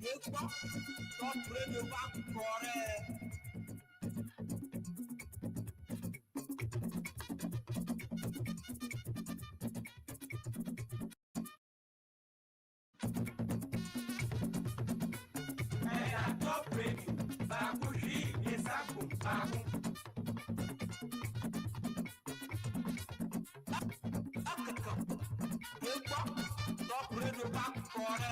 Míekpɔ Top Radio va kɔ ɖe. Ɛyà Top Radio baako hwii mmiɛnsa kum baako. Akeke míekpɔ Top Radio va kɔ ɖe.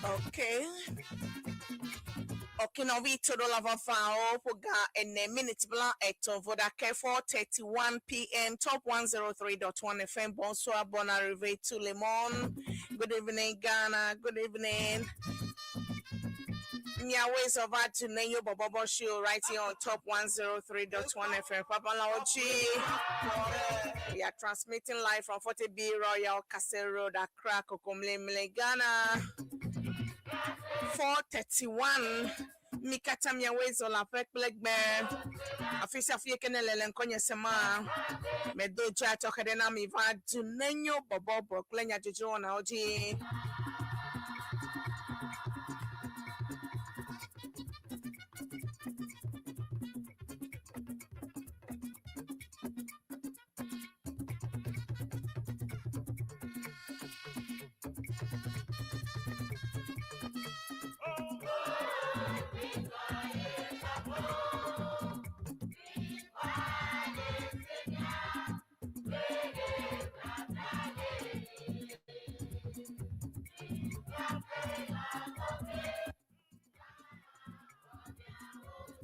Okay. Okay, now we to the lava foul for ga ene minute bla eto vodake 4:31 p.m. Top 103.1 FM. Bonsoir, bon arrivée to Le Monde. Good evening, Ghana. Good evening. Ways of to Nenyo Bobobo Show right here on Top 103.1 FM. Papa Laochi. We are transmitting live from 40B Royal Castle Road, Accra, Kokomlemle, Ghana. 4:31. Mikata miawezo la ƒe kple gbe. Afi sia fi ke ne le le ŋkɔnye sema. Medo dza tɔxɛ ɖe na mi va du nenyo bɔbɔbɔ kple nyadzɔdzɔ wɔnawo dzi.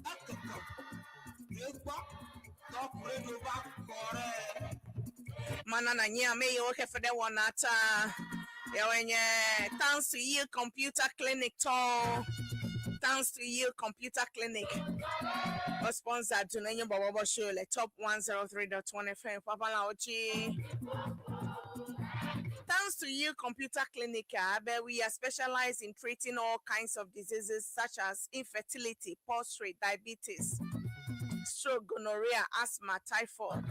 Akeke míekpɔ Top Radio va kɔ ɖe. Mana na nye ame yiwo xefe ɖe wɔna ta. Yawoe nye Thanks to You Computer Clinic tɔ. Thanks to You Computer Clinic. O sponsor to Nenyo Bobobo Show le Top 103.1 FM. Papa Laochi. Thanks to You Computer Clinic, where we are specialized in treating all kinds of diseases such as infertility, prostate, diabetes, stroke, gonorrhea, asthma, typhoid,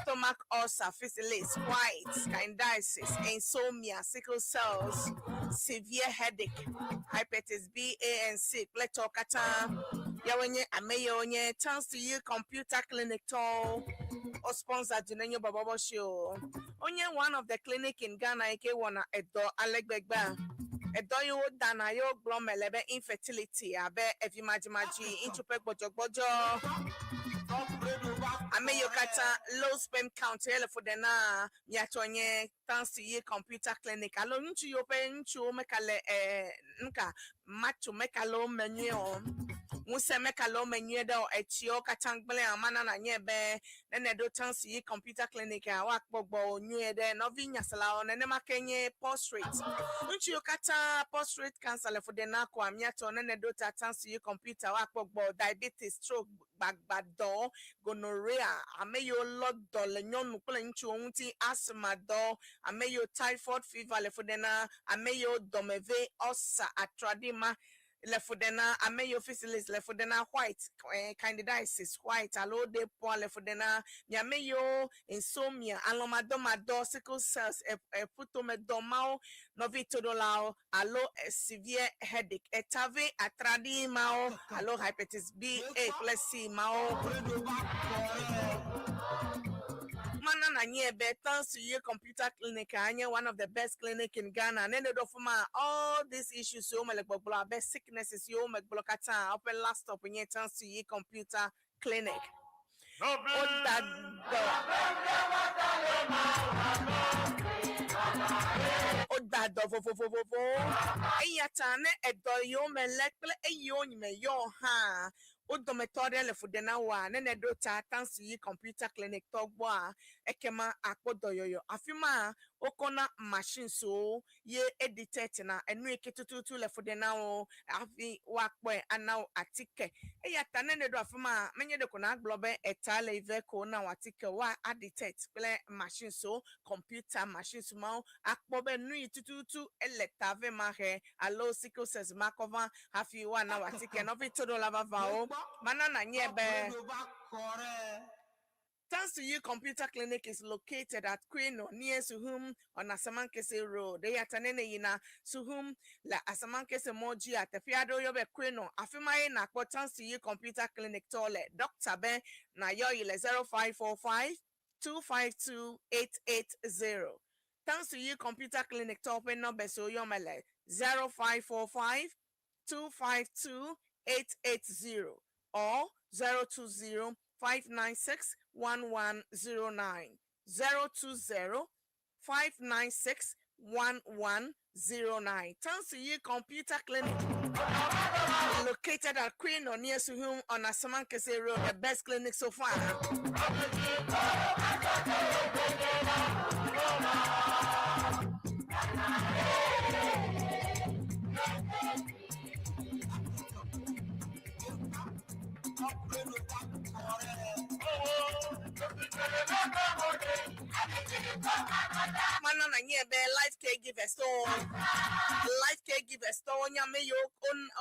stomach ulcer, syphilis, white, candidiasis, insomnia, sickle cells, severe headache, hepatitis B, A, and C. Kple tɔwo katã. Yawoe nye ame yiwo nye Thanks to You Computer Clinic tɔwo. O sponsor Dunenyo Bobobo Show. Wonye one of the clinic in Ghana yi ke wɔna edɔ ale gbegbea. Edɔ yiwo dana ye wogblɔ me le be infertility abe evimadzimadzi, ŋutsu ƒe gbɔdzɔgbɔdzɔ. Top Radio va kɔ Ame yiwo ɖe. katã low sperm count ye le fu ɖe na miatsɔ nye Thanks to You Computer Clinic alo ŋutsu yiwo ƒe ŋutsuwo meka le nka macho meka le wo me nyuie o. Ŋusẽ meka le wo me nyuie ɖe o. Etsiwo katã gblẽ mana na nye be ne ne ɖo Thanks to You Computer Clinic a woakpɔ gbɔwò nyuie ɖe nɔvi nyaselawo nenema ke nye prostate. Ŋutsu yiwo katã prostate cancer le fu ɖe na koa miatsɔ ne ne ɖo ta Thanks to You Computer woakpɔ gbɔ diabetes, stroke, gbagbadɔ, gonorrhea, ame yiwo lɔ dɔ le nyɔnu kple ŋutsuwo ŋuti, asthma dɔ, ame yiwo typhoid fever le fu ɖe na, ame yiwo dɔmeve, ulcer, atraɖima le fu ɖe na, ame yiwo syphilis le fu ɖe na, white, candidiasis, white alo de pɔa le fu ɖe na, ame yiwo insomnia, alɔmadɔmadɔ, sickle cells, eƒutomedɔ mawo, nɔvi toɖolawo alo severe headache, etave atraɖi mawo alo hepatitis B, A kple C mawo. Top Radio va kɔ ɖe. Mana na nye be Thanks to You Computer Clinic anye one of the best clinic in Ghana. Nene do fuma all these issues yo me le gbɔgblɔ abe sicknesses yo me gblɔ katã woƒe last stop nye Thanks to You Computer Clinic. Woda dɔ woda dɔ vovovovovowo eya ta ne edɔ yiwo me le kple eyiwo me yɔ hã Wo dometɔ aɖe le fu ɖe na wòa, ne nèɖo ta Thanks to You Computer Clinic tɔ gbɔa, ekema àkpɔ dɔyɔyɔ. Afi ma wokɔna machineswo ye edetect na enu yi ke tututu le fu ɖe na wo hafi woakpɔe ana wò atike. Eya ta ne nèɖo afi ma, menye ɖeko nàgblɔ be eta le yi vɛ ko wona wò atike o, woa adetect kple machineswo, computer machines mawo akpɔ be nu yi tututu ele ta vɛ ma he alo sickle cells ma kɔ va hafi woana wò atike. Nɔvi toɖola vavãwo, mana nànyae be Thanks to You Computer Clinic is located at Kweno near Suhum on Asamankese Road. Eya ta ne nèyina Suhum le Asamankese mɔ dzia, teƒe aɖewo yɔ be Kweno. Afi ma ye nàkpɔ Thanks to You Computer Clinic tɔ le. Ɖɔkta be nàyɔ yi le 0545 252 880. Thanks to You Computer Clinic tɔwo ƒe nɔmba si woyɔ me le 0545 252 880 or 020 596 1109. 020 596 1109. Thanks to You Computer Clinic. Located at Queen or near Suhum on Asamankese Road, the best clinic so far. Mana na nye be life caregivers to life caregivers tɔwo nye ame yiwo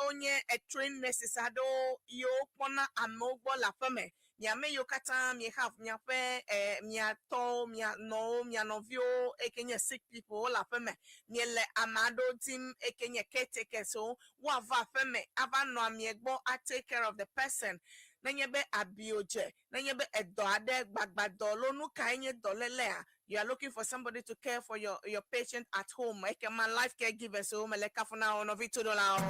wonye trained nurses aɖewo yiwo kpɔna amewo gbɔ le aƒeme. Mi ame yiwo katã mi have miaƒe mia tɔwo, mia nɔwo, mia nɔviwo eke nye sick people wo le aƒeme. Miele ame aɖewo dim eke nye caretakers wo woava aƒeme ava nɔ amea gbɔ a take care of the person. Nenye be abiwo dze, nenye be edɔ aɖe gbagbadɔ alo nu kae nye dɔlélea, you are looking for somebody to care for your patient at home. Ekema life caregivers wo mele kafu na wo nɔvi toɖolawo.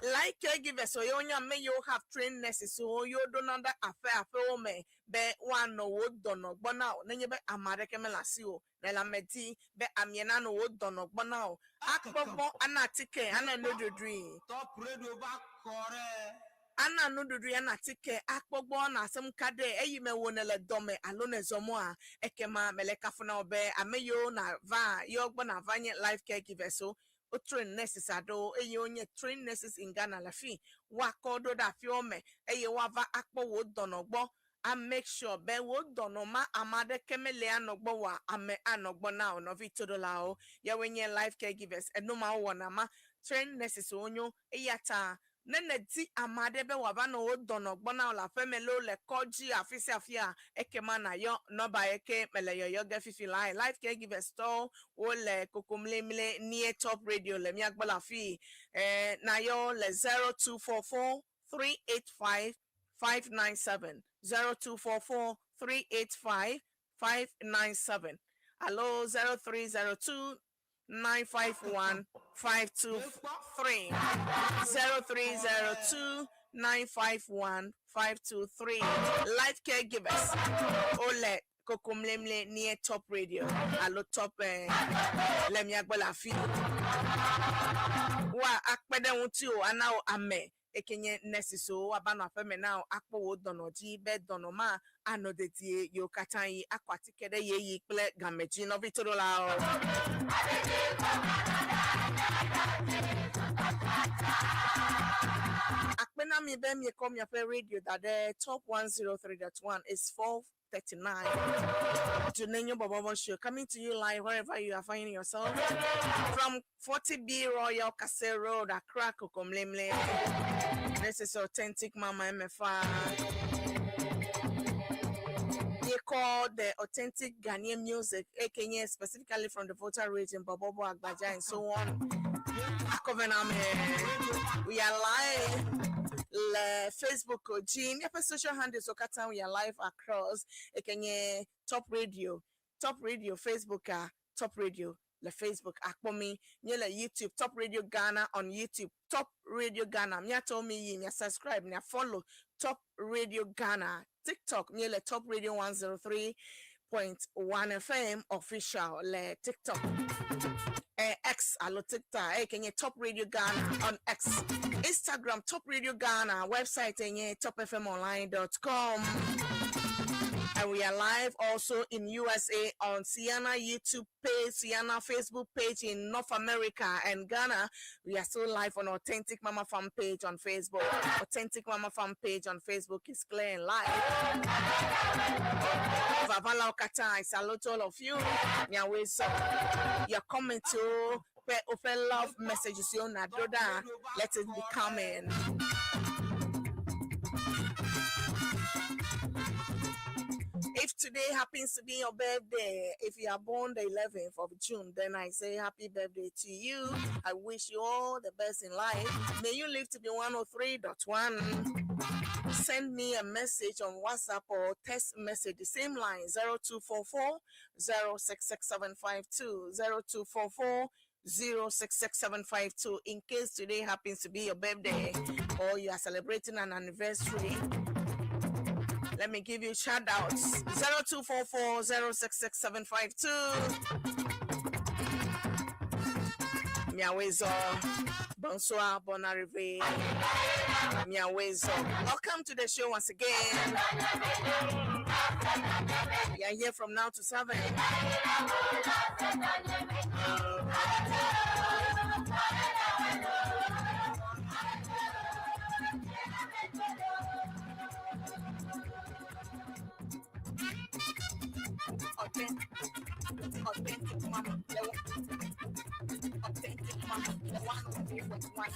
Life caregivers wo ye wonye ame yiwo have trained nurses wo yiwo ɖona ɖe aƒe aƒewo me be woanɔ wo dɔnɔ gbɔ na wo nenye be ame aɖeke mele asi o. Ne le ame di be amea nanɔ wo dɔnɔ gbɔ na wo akpɔ gbɔ ana atike ana nuɖuɖui. Top Radio va kɔ ɖe. Ana nuɖuɖui ana atike akpɔ gbɔ ana asem ka ɖe eyi me wo ne le dɔme alo ne zɔ mɔa ekema mele kafu na wo be ame yiwo na va yewo gbɔ na va nye life caregivers wo wo train nurses aɖewo eye wonye trained nurses in Ghana le fi woakɔ ɖo ɖe afiwo me eye woava akpɔ wo dɔnɔ gbɔ a make sure be wo dɔnɔ ma ame aɖeke mele anɔ gbɔ wa ame anɔ gbɔ na wo nɔvi toɖolawo yawoe nye life caregivers enu ma wowɔna ma trained nurses wonyo eya ta ne nèdi ame aɖe be wòava nɔ wo dɔnɔ gbɔ na wo le aƒeme loo le kɔdzi afi sia afia ekema nàyɔ nɔmba yi ke mele yɔyɔ ge fifi lae life caregivers tɔwo wole kokomlimli near Top Radio le mía gbɔ le afi nàyɔ le 0244 385 597 0244 385 597 alo 0302 951 523 0302 951 523 Life Caregivers ole kokomlimli near Top Radio alo Top le mía gbɔ le afi wa akpe ɖe ŋuti o ana wo ame eke nye nurses wo woava nɔ aƒeme na wo akpɔ wo dɔnɔ dzi be dɔnɔ ma anɔ dedie yiwo katã yi akɔ atike ɖe yeyi kple game dzi nɔvi toɖolawo. Akpe na mi be miekɔ miaƒe radio da ɖe Top 103.1 is 4:39. Dunenyo Bobobo Show coming to you live wherever you are finding yourself from 40B Royal Castle Road, Accra, Kokomlemle. This is authentic Mama MFR. They call the authentic Ghanaian music, aka specifically from the Volta region, Bobobo, Agbaja, and so on. Akovename. We are live. Le Facebook, G, miaƒe social handles katã we are live across ekenye Top Radio, Top Radio Facebook, Top Radio le Facebook akpɔ mi míele YouTube Top Radio Ghana on YouTube Top Radio Ghana miatɔ mi yi mia subscribe mia follow Top Radio Ghana TikTok míele Top Radio 103. 103.1 FM official le TikTok. Eh, X alo TikTok, eh, kenye Top Radio Ghana on X. Instagram Top Radio Ghana, website enye topfmonline.com. And we are live also in USA on Sienna YouTube page, Sienna Facebook page in North America and Ghana. We are still live on Authentic Mama Farm page on Facebook. Authentic Mama Farm page on Facebook is clear and live. Vavala Okata, I salute all of you. Nyaweso, your comment to open love messages you na doda. Let it be coming. If today happens to be your birthday, if you are born the 11th of June, then I say happy birthday to you. I wish you all the best in life. May you live to be 103.1. Send me a message on WhatsApp or text message, the same line 0244 066752 0244 066752 in case today happens to be your birthday or you are celebrating an anniversary. Let me give you shout outs 0244 066752. Miawezo. Bonsoir, bon arrivé. Miawezo. Welcome to the show once again. We are here from now to 7. Authentic, authentic mama. Authentic mama. 103.1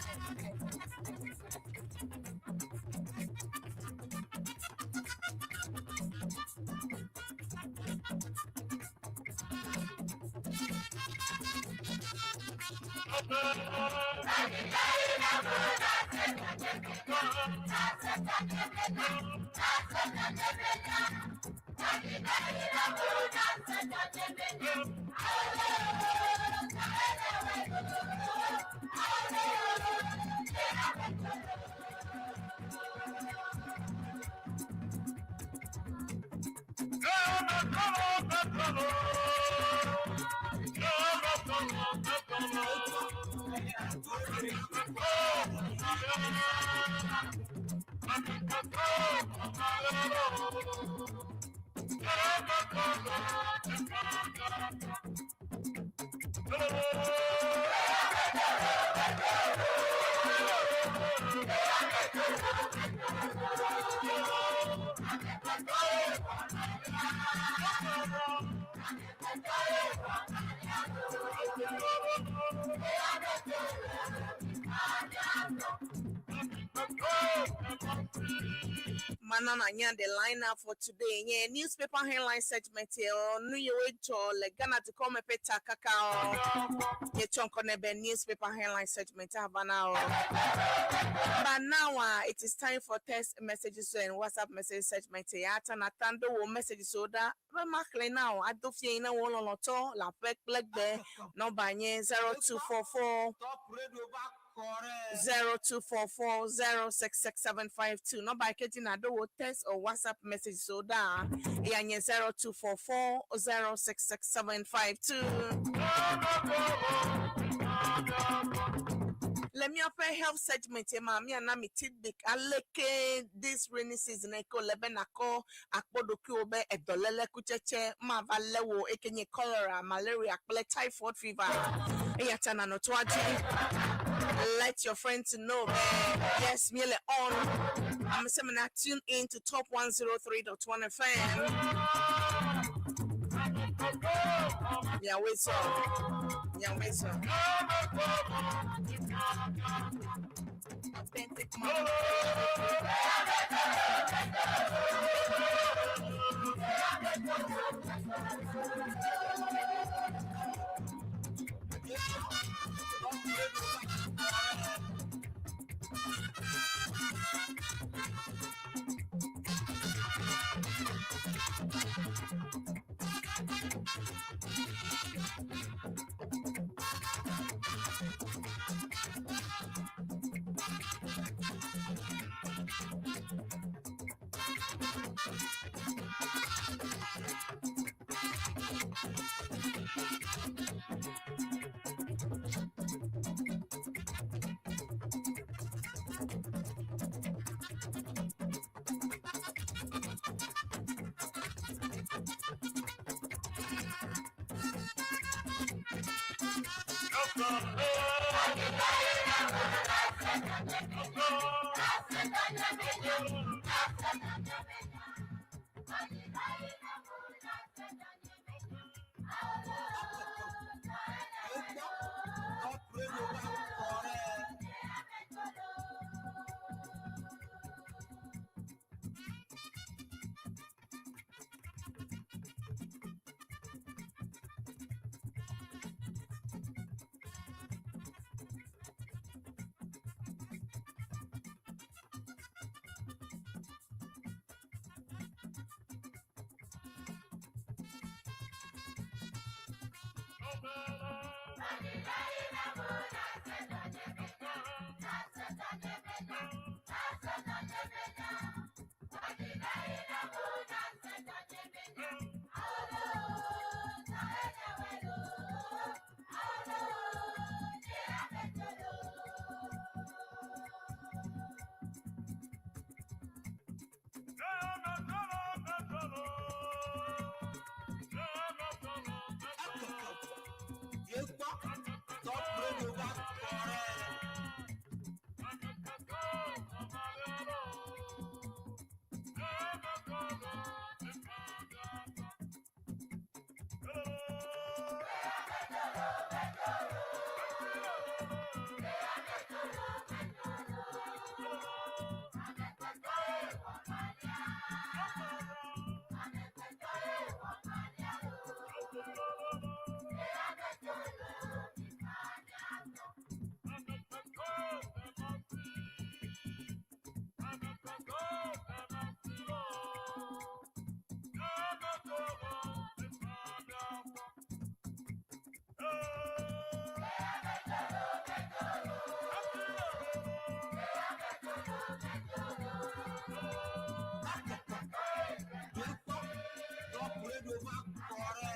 Mana na nya the lineup for today. Yeah, newspaper headline segment here. Nu ye wejo le Ghana to come peta kakao. Ye chonko nebe newspaper headline segment havana. But now it is time for text messages and WhatsApp message segment. Ata na tando wo messages so da. Be makle now. Adofie ina wo loloto la pek plek number nye 0244 Top Radio ba kɔrɛ. 0244 066752. Number keji na do wo text or WhatsApp message so da. Yanye 0244 066752. Let me offer health segment ma mi ana mi tidbit aleke this rainy season eko lebe nako akpodoki obe edolele kucheche ma va lewo ekenye cholera, malaria, kple typhoid fever. Eyata na no twaji. Let your friends know, man. Yes, me le on. I'm saying tune in to Top 103.1 FM. Yeah, wait so. Yeah, wait so. Authentic mama. Top Radio ba kɔrɛ. Yegbɔ Top Radio va kɔrɛ. Akeke yegbɔ Top Radio va kɔrɛ. Akeke yegbɔ Top Radio va kɔrɛ. Akeke yegbɔ Top Radio va kɔrɛ.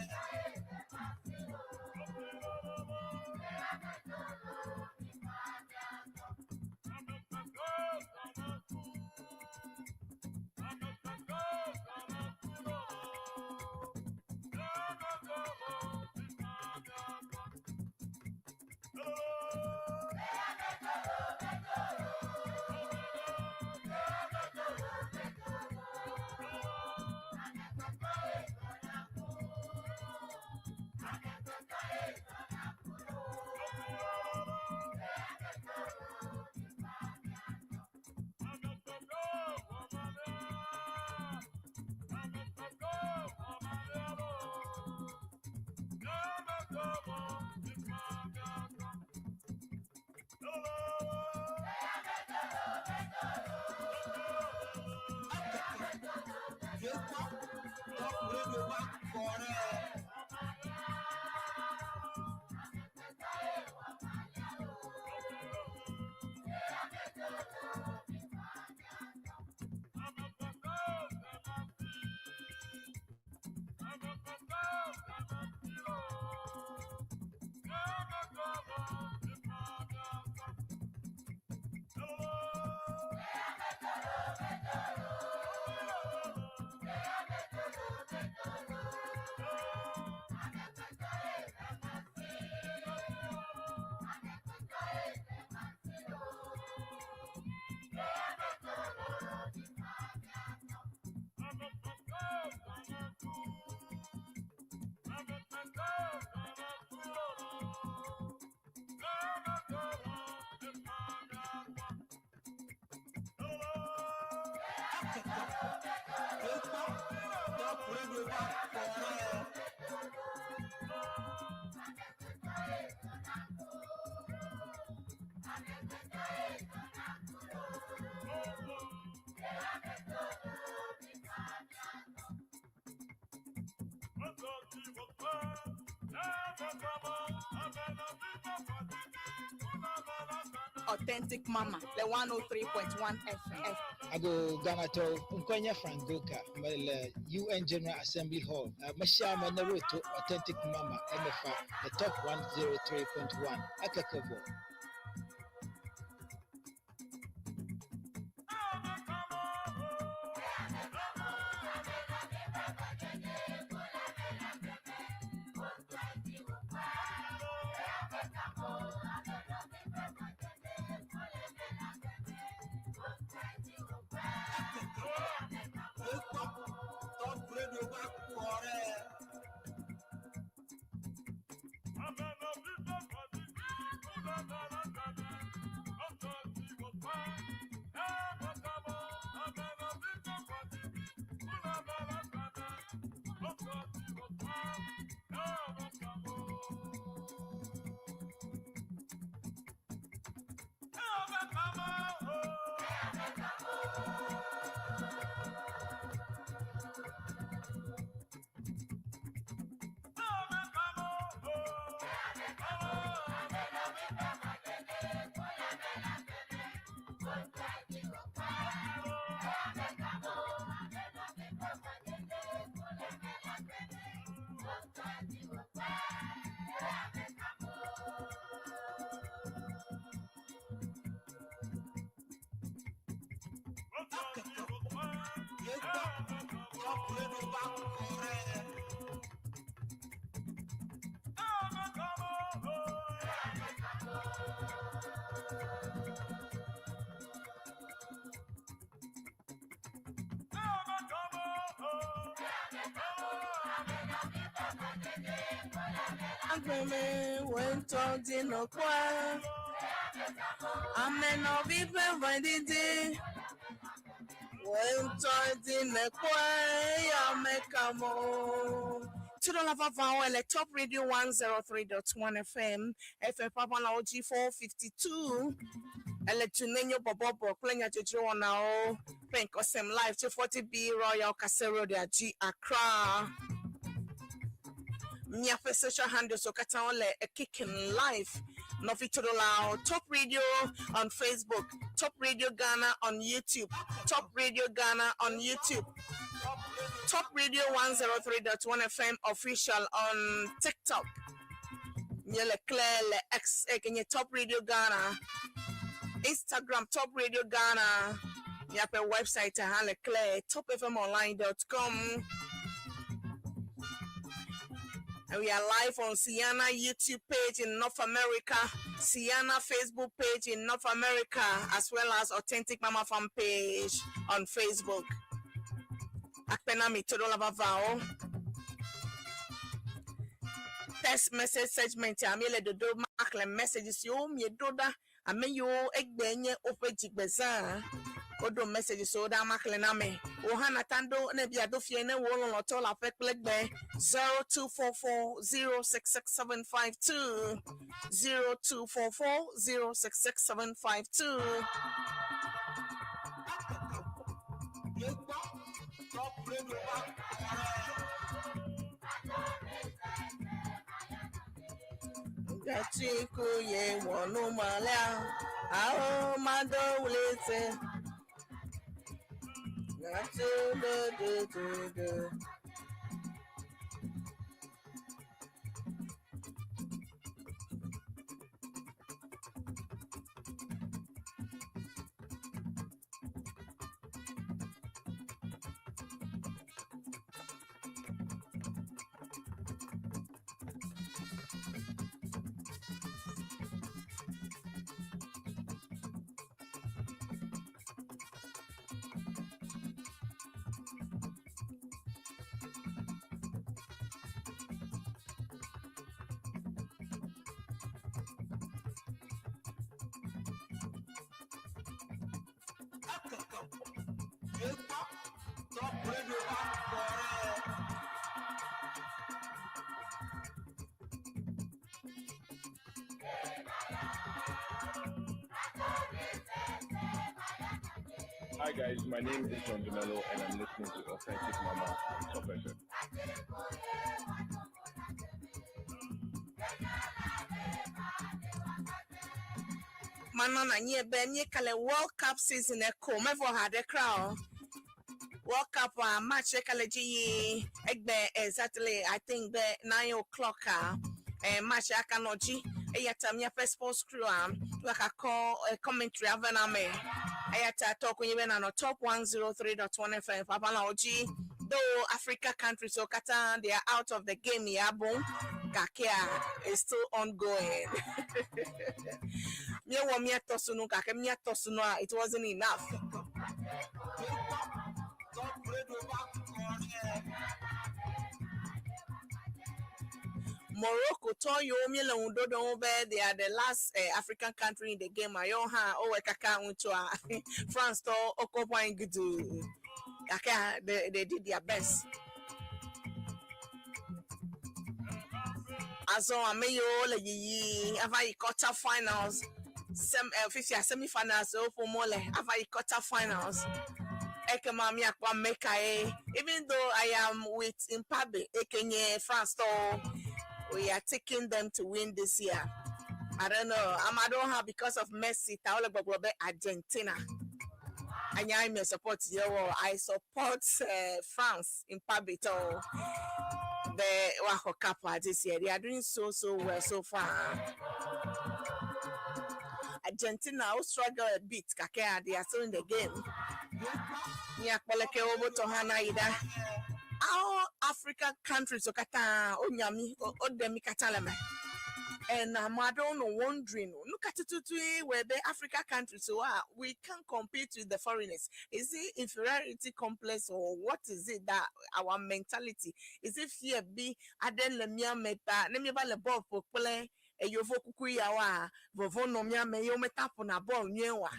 Akeke yegbɔ Top Radio va kɔrɛ. Authentic Mama, le 103.1 FM. Ago Ghana to Nkonya Frank Goka le UN General Assembly Hall. Mehyia me ne roto Authentic Mama MFA the top 103.1 Akekebo. Agbeme wentɔ dzinɔ kpɔa. Amenɔvi ƒe vɔ̃ɖidzi. Wentɔ dzinɔ kpɔa eya mekamo. Tudola vavawo le Top Radio 103.1 FM, FM Papa G 452. Ele tunenyo bɔbɔbɔ kple nyadzɔdzɔ wɔnawo ƒe nkɔsɛm live tso 40B Royal Castle Road dzi Accra. Miaƒe social handles wo katã wole kicking live. Nɔvi Todolao, Top Radio on Facebook, Top Radio Ghana on YouTube, Top Radio Ghana on YouTube, Top Radio 103.1 FM official on TikTok. Miele Claire le X ekenye Top Radio Ghana, Instagram Top Radio Ghana, miaƒe website hã le Claire topfmonline.com. And we are live on Sienna YouTube page in North America, Sienna Facebook page in North America, as well as Authentic Mama Fan page on Facebook. Akpenami Todola Vavao. Text message segment ami le dodo makle messages yo mi doda ame yiwo egbe nye woƒe dzigbezã woɖo messages wo ɖa makle na me wo hã nata ɖo ne bia do fie ne wo lɔlɔtɔ le aƒe kple gbe 0244 066752 0244 066752. Gachikuye wọnú malịa ahụ mmadụ wulite Gachikududududu. Hi guys, my name is John Dumelo and I'm listening to Authentic Mama on Top FM. Mana na nye be nye kale World Cup season eko mevɔ ha ɖe kra o. World Cup a match kale dzi yi egbe exactly, I think, be 9 o'clock a match aka nɔ dzi eya ta miaƒe sports crew a wakakɔ commentary ava na me eya ta tɔ ko nye be nanɔ Top 103.1 FM papa na dzi. Though Africa countries so katã, they are out of the game ya bon gake a is still ongoing. Míewɔ mía tɔ sunu gake mía tɔ sunu a, it wasn't enough. Morocco tɔ yiwo míele ŋu ɖo ɖe ŋu be they are the last African country in the game a yewo hã wowɔ kaka ŋutsua France tɔ wokɔ ƒu anyi gudu gake they did their best. Azɔ ame yiwo le yiyi ava yi quarter finals. Sem eh, fifia semi finals woƒom wole ava yi quarter finals. Ekema míakpɔ ame kae. Even though I am with Mpabe, eke nye France tɔwo, we are taking them to win this year. I don't know. Ame aɖewo hã because of Messi ta wole gbɔgblɔ be Argentina. Anya me support yewo. I support France Mpabe tɔwo be woaxɔ cup this year. They are doing so so well so far. Argentina wo struggle a bit kake they are still in the game. Míakpɔ leke wobotɔ hã na yi ɖa. All Africa countries wo katã wonya mi woɖe mi katã le me. And ame aɖewo nɔ wondering nu ka tututue wɔ be Africa countries so we can't compete with the foreigners. Is it inferiority complex or what is it that our mentality? Is it fear bi aɖe le mía me ta ne míeva le bɔl ƒo kple eyovo kuku yawoa vɔvɔ nɔ mía me ye wometa ƒona bɔl nyuie oa?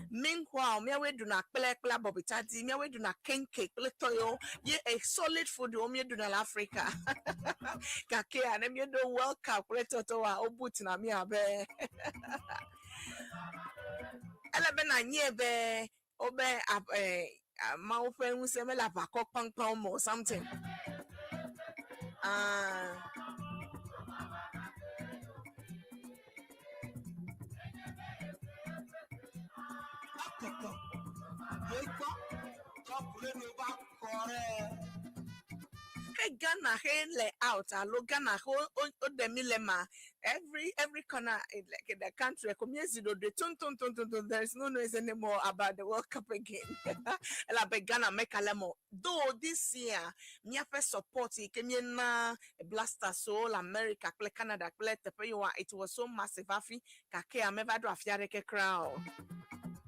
Meanwhile, míawoe ɖuna kple kple abɔbitadi, míawoe ɖuna kenke kple tɔyewo ye a solid food wo míeɖuna le Africa. Gake ne míeɖo World Cup kple tɔtɔwoa, wobu tina mí abe ele be nanye be wobe Mawu ƒe ŋusẽ mele aʋakɔ kpaŋkpaŋ me or something. Ah. Akɔkɔ. Yekpɔ. Tɔkule no ba kɔrɛ. Hey, Ghana hey le out alo Ghana ho o de mi le ma every corner in, like in the country community do de tun tun tun tun tun, there is no noise anymore about the World Cup again. Elabe Ghana make a lemo though this year miaƒe support yi ke miena Blaster so America kple Canada kple teƒe yiwo it was so massive hafi gake ame va ɖo afi aɖeke kura o.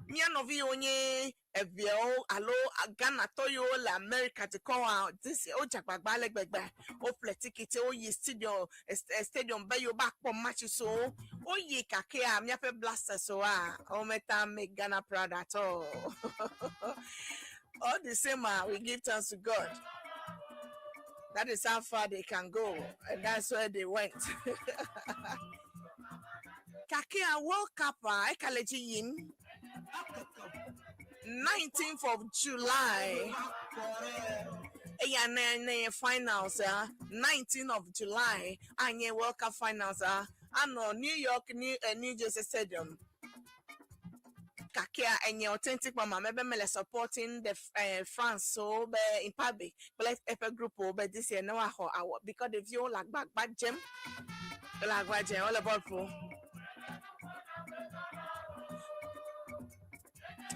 Mía nɔvi yiwo nye eviawo alo Ghanatɔ yiwo le America dukɔwoa this year wodze agbagba ale gbegbe. Woƒle tikiti woyi stadium be yewo va kpɔ match so woyi kakea míaƒe Blasters woa wometa make Ghana proud at all. All the same, we give thanks to God. That is how far they can go, and that's where they went. Kakea World Cup eka le dzi yim 19th of July. Eya ne finals 19th of July anye World Cup finals anɔ New York New Jersey Stadium. Kakea enye Authentic Mama mebe mele supporting the France so be Mpabe kple eƒe group wo be this year ne woaxɔ awɔ because ɖeviwo le agbagba dzem le agba dzem wole bɔl ƒom.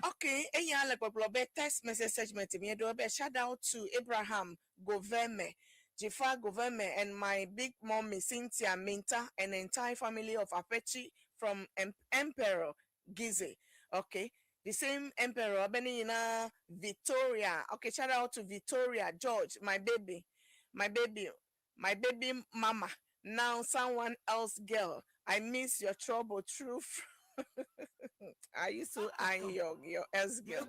Okay, eya le gbɔgblɔ be text message segment mi ɖo be shout out to Abraham Goveme, Jifa Goveme, and my big mommy Cynthia Minta and entire family of Apechi from Emperor Gize. Okay, the same Emperor Benina Victoria. Okay, shout out to Victoria George, my baby, my baby, my baby mama. Now someone else girl. I miss your trouble, truth. I used to eye your else girl.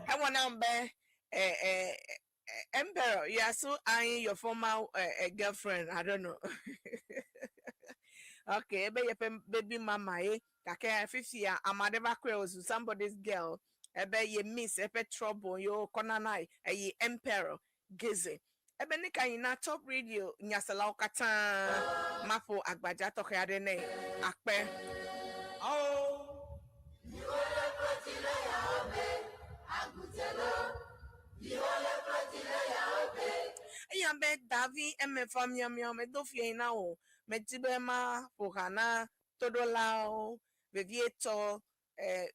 I want to be Emperor. You are still eyeing your former girlfriend. I don't know. Okay, ebe your baby mama eh. Kake 50 amadeva was somebody's girl. Ebe ye miss ebe trouble yo corner nai eh Emperor Gize. Ebe nika yina Top Radio nyasala okata mapo agbaja tɔxɛ aɖe nɛ akpe. Awo. Eya be Davi emefa miamiao medo fie na o medi be ma ƒo ha na toɖolawo vevietɔ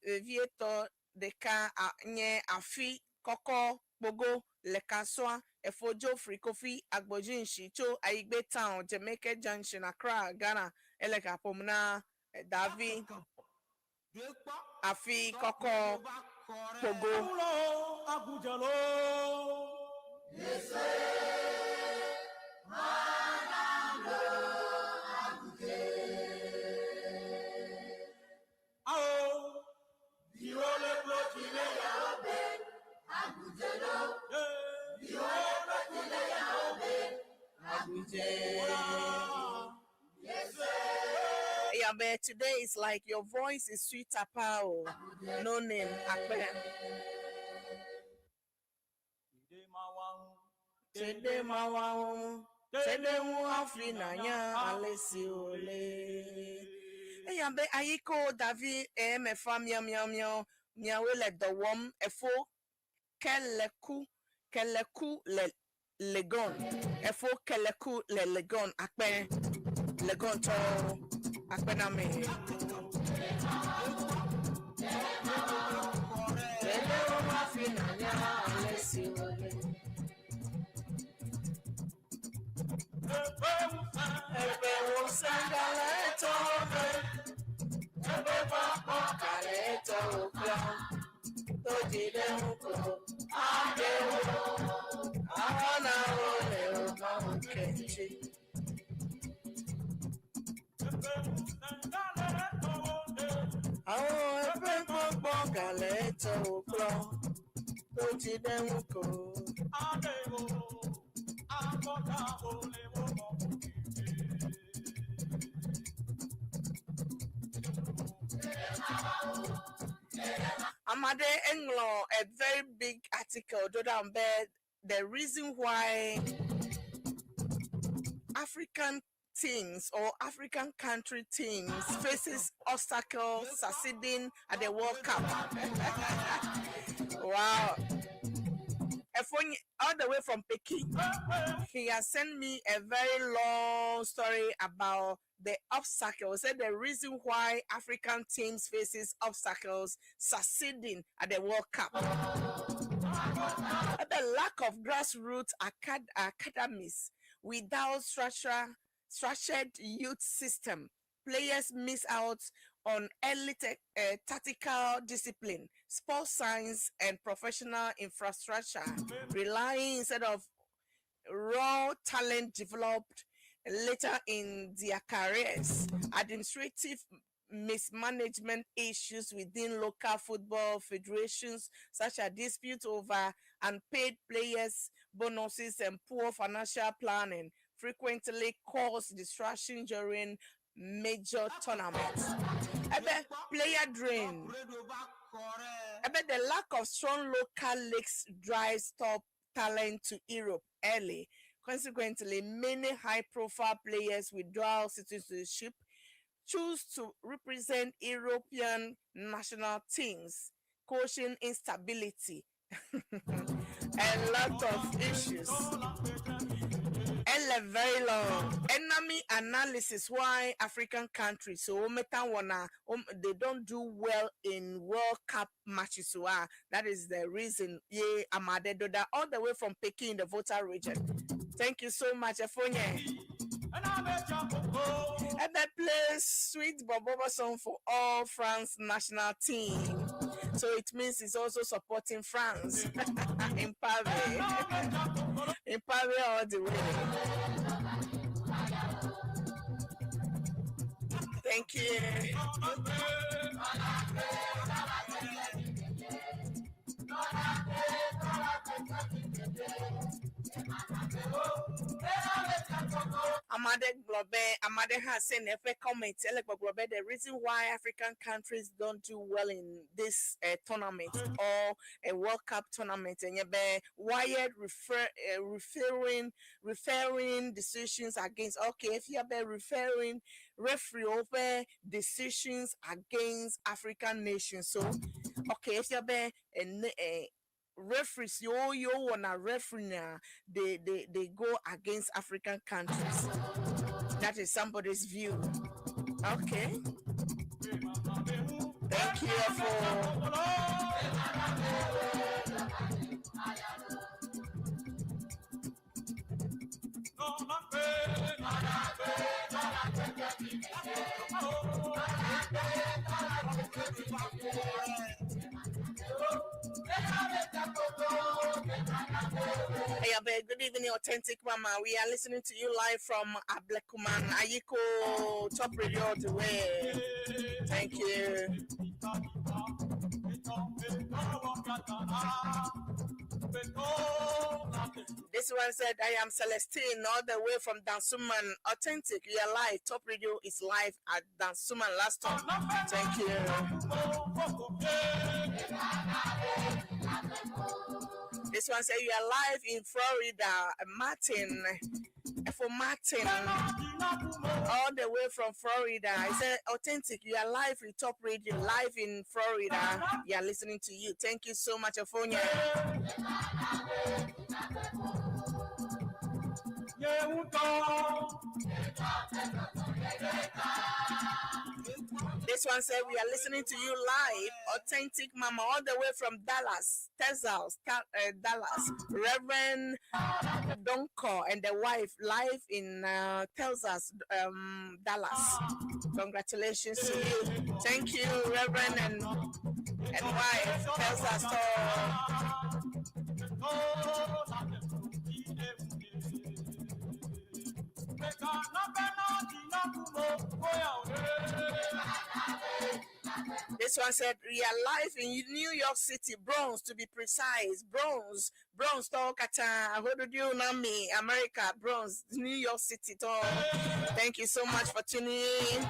vevietɔ ɖeka nye afi kɔkɔ kpogo le Kasoa Efo Geoffrey Kofi Agbodzinshi tso Ayigbe Town Jamaica Junction Accra Ghana ele gaƒom na Davi afi kɔkɔ kpogo. Yeah, but today it's like your voice is sweet apao. No name. Akpe. Tede mawa tede ŋu hafi nanya ale si wòle. Eya be ayiko Davi emefa miamiamia miawoe le dɔ wɔm efo keleku keleku le Legon efo keleku le Legon akpe Legon tɔwo akpe na me. Tede ŋu hafi nanya ale si wòle. Ebe wo sangale tɔbe, ebe kpɔkpɔ kale tɔwo kplɔ, tó di ɖe ŋko, aɖewo, awɔna wo le wo mawu kɛntsi. Àwọn ẹgbẹ́ kpɔkpɔ kale tɔwo kplɔ, tó di ɖe ŋko. Amade eŋlɔ a very big article do down be the reason why African teams or African country teams faces obstacles succeeding at the World Cup. Wow. All the way from Peking, he has sent me a very long story about the obstacles and the reason why African teams faces obstacles succeeding at the World Cup. The lack of grassroots academies without structured youth system, players miss out on early tactical discipline, sports science, and professional infrastructure, relying instead of raw talent developed later in their careers. Administrative mismanagement issues within local football federations, such as disputes over unpaid players' bonuses and poor financial planning, frequently cause distraction during major tournaments. Ebe player drain. Ebe the lack of strong local leagues drives top talent to Europe early. Consequently, many high-profile players with dual citizenship choose to represent European national teams, causing instability a lot of issues. Ele very long. Enemy analysis why African countries so meta wana they don't do well in World Cup matches. So that is the reason. Yeah, Amade Doda all the way from Peking, the Volta region. Thank you so much, Efonye. Ebe play sweet Bobobo song for all France national team. So it means he's also supporting France in Paris. In Paris all the way. Thank you. Amade Globe, Amade has sent a comment. Ele Globe, the reason why African countries don't do well in this tournament or a World Cup tournament, and wired referring decisions against. Okay, if you have referring referee over decisions against African nations. So, okay, if you have a referees, you wanna referee now, they go against African countries. That is somebody's view. Okay. Thank you for Hey, good evening, Authentic Mama. We are listening to you live from Ablekuman, Ayiko, Top Radio all the way. Thank you. This one said, I am Celestine, all the way from Dansoman. Authentic, you are live. Top Radio is live at Dansoman last time. Thank you. This one said, You are live in Florida. Martin, for Martin, all the way from Florida. I said, Authentic, you are live with Top Radio, live in Florida. We are listening to you. Thank you so much, Afonia. This one said, We are listening to you live, Authentic Mama, all the way from Dallas, Texas, Dallas. Reverend Donko and the wife live in Texas, Dallas. Congratulations to you. Thank you, Reverend and wife, Texas. This one said, We are live in New York City, Bronx to be precise. Bronx, Bronx, Tokata, Nami, America, Bronx, New York City. Thank you so much for tuning in.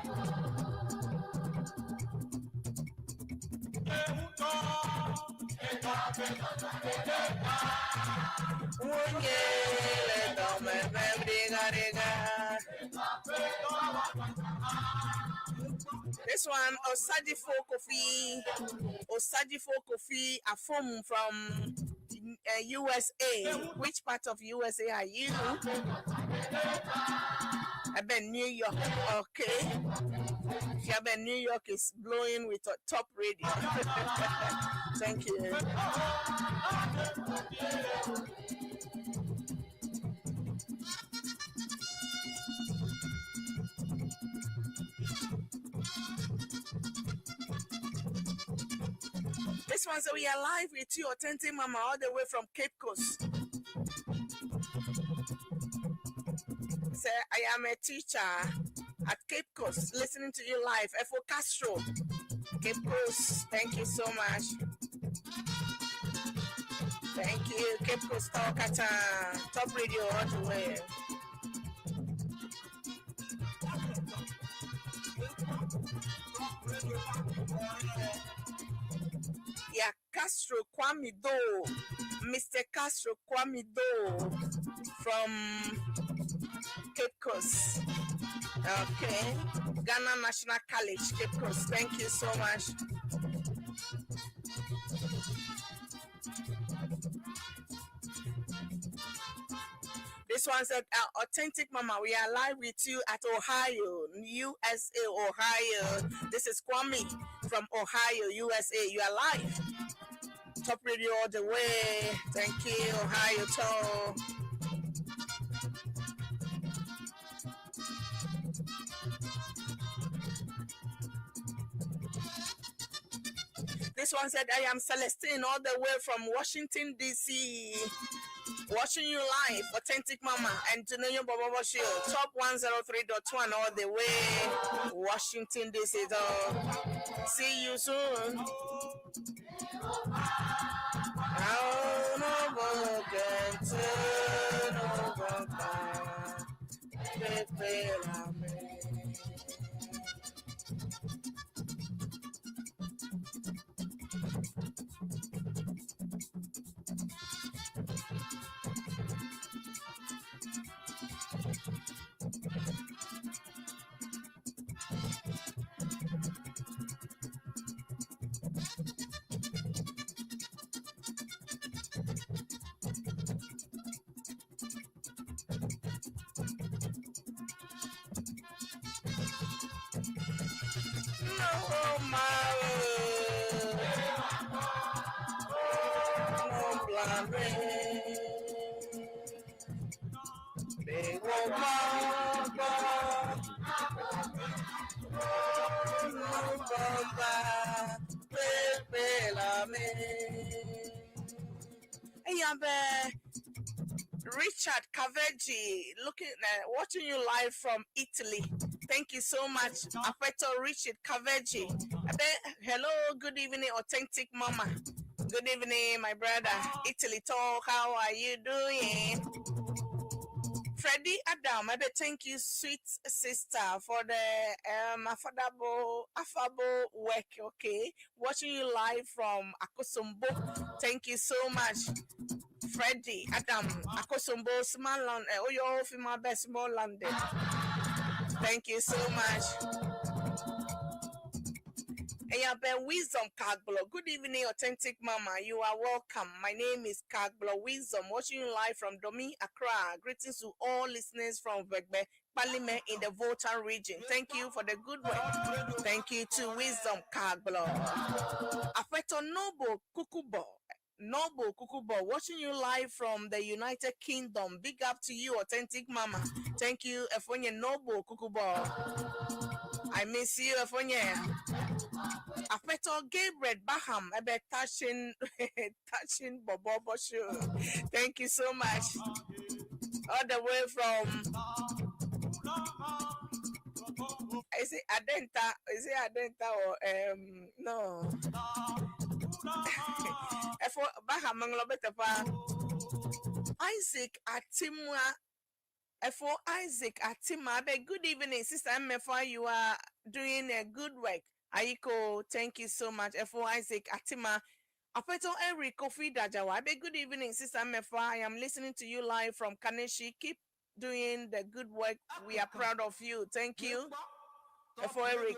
This one, Osajifo Kofi, Osajifo Kofi Afum from USA. Which part of USA are you? I bet New York. Okay. Yeah, but New York is blowing with a top radio. Thank you. This one, so we are live with you, Authentic Mama, all the way from Cape Coast. Say, I am a teacher at Cape Coast, listening to you live. F.O. Castro, Cape Coast, thank you so much. Thank you, Cape Coast Talkata, Top Radio all the way. Yeah, Castro Kwame Do, Mr. Castro Kwame Do from Cape Coast. Okay, Ghana National College, Cape Coast. Thank you so much. This one said, Authentic Mama, we are live with you at Ohio, USA, Ohio. This is Kwame from Ohio, USA. You are live. Top Radio all the way. Thank you, Ohio. Toe. This one said, I am Celestine all the way from Washington, D.C. Watching you live, Authentic Mama and Tunenyo Bobo Show, Top 103.1 all the way, Washington, D.C. Though. See you soon. Richard Caveji, looking watching you live from Italy. Thank you so much, Afeto Richard Caveji. Hello, good evening, Authentic Mama. Good evening, my brother. Italy Talk, how are you doing? Freddie Adam, I bet thank you, sweet sister, for the affordable affable work. Okay, watching you live from Akosombo. Thank you so much, Freddie Adam. Akosombo, small land. Oh, you're my best small land. Thank you so much. Eyabe Wisdom Kagblo. Good evening, authentic mama. You are welcome. My name is Kagblo Wisdom, watching you live from Domi, Accra. Greetings to all listeners from Vegbe, Palime in the Volta region. Thank you for the good work. Thank you to Wisdom Kagblo. Afeto Noble Kukubo. Noble Kukubo, watching you live from the United Kingdom. Big up to you, authentic mama. Thank you, Efonye Noble Kukubo. I miss you, Efonye. Afeto Gabriel Baham, ebe touching, touching Bobo Boshu. Thank you so much. All the way from, is it Adenta? Is it Adenta or no? Efo Baham Nglobetepa. Isaac Atimwa. Efo Isaac Atima. Abe, good evening, Sister Mmefa. You are doing a good work. Aiko, thank you so much. Efo Isaac Atima. Apeto Henry Kofi Dajawa. Abe, good evening, Sister Mmefa. I am listening to you live from Kaneshi. Keep doing the good work. We are proud of you. Thank you. Efo Eric.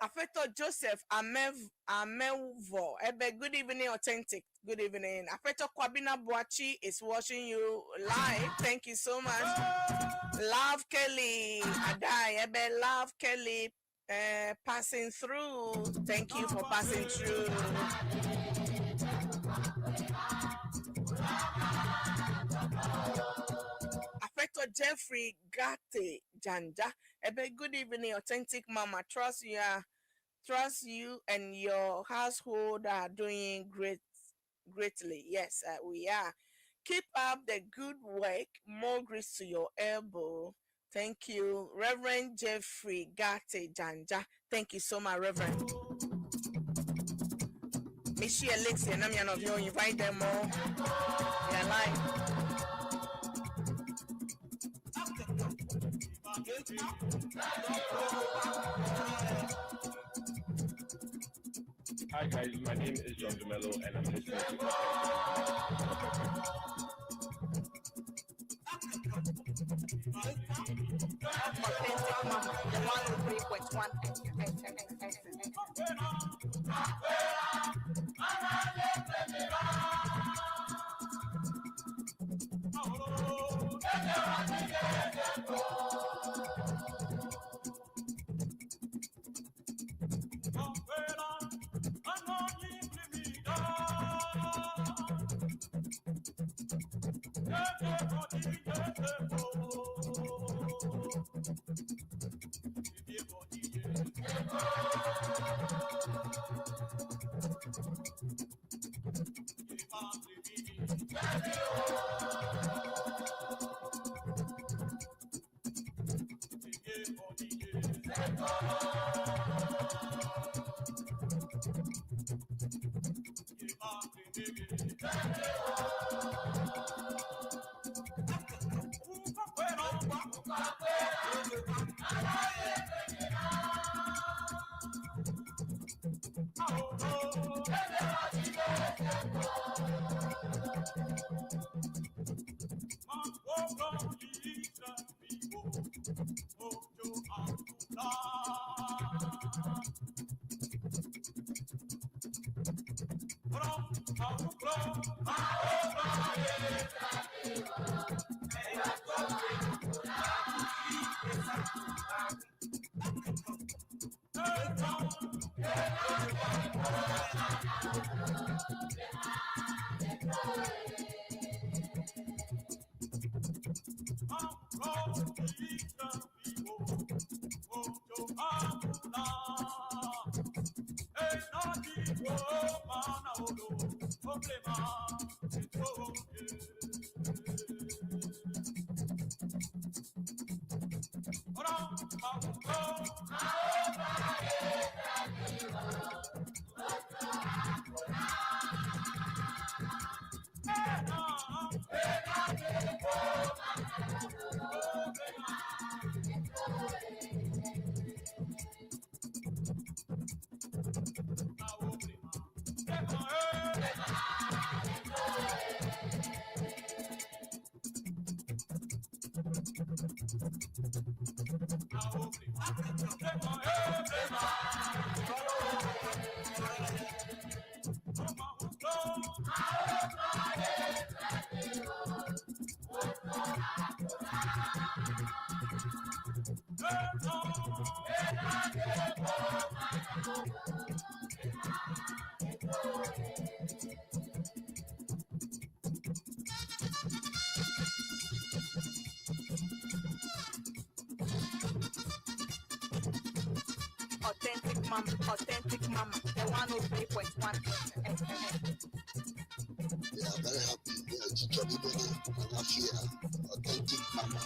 Afeto Joseph Amev Amevo. Ebe, good evening, authentic. Good evening. Afeto Kwabina Boachi is watching you live. Thank you so much. Love Kelly Adai. Ebe, love Kelly passing through. Thank you for passing through. Afeto Jeffrey Gate Janja. Ebe, good evening, authentic mama. Trust you are, trust you and your household are doing greatly. Yes, we are. Keep up the good work. More grace to your elbow. Thank you, Reverend Jeffrey Gate Janja. Thank you so much, Reverend. Michi Elixir, and I'm of you invite them all. They are live. Hi guys, my name is John Dumelo and I'm listening to Authentic Mama, 103.1 FM. Authentic Mama, Authentic Mama, the 103.1 FM. We are very happy. We are Chichobi Bene, Alafia, Authentic Mama.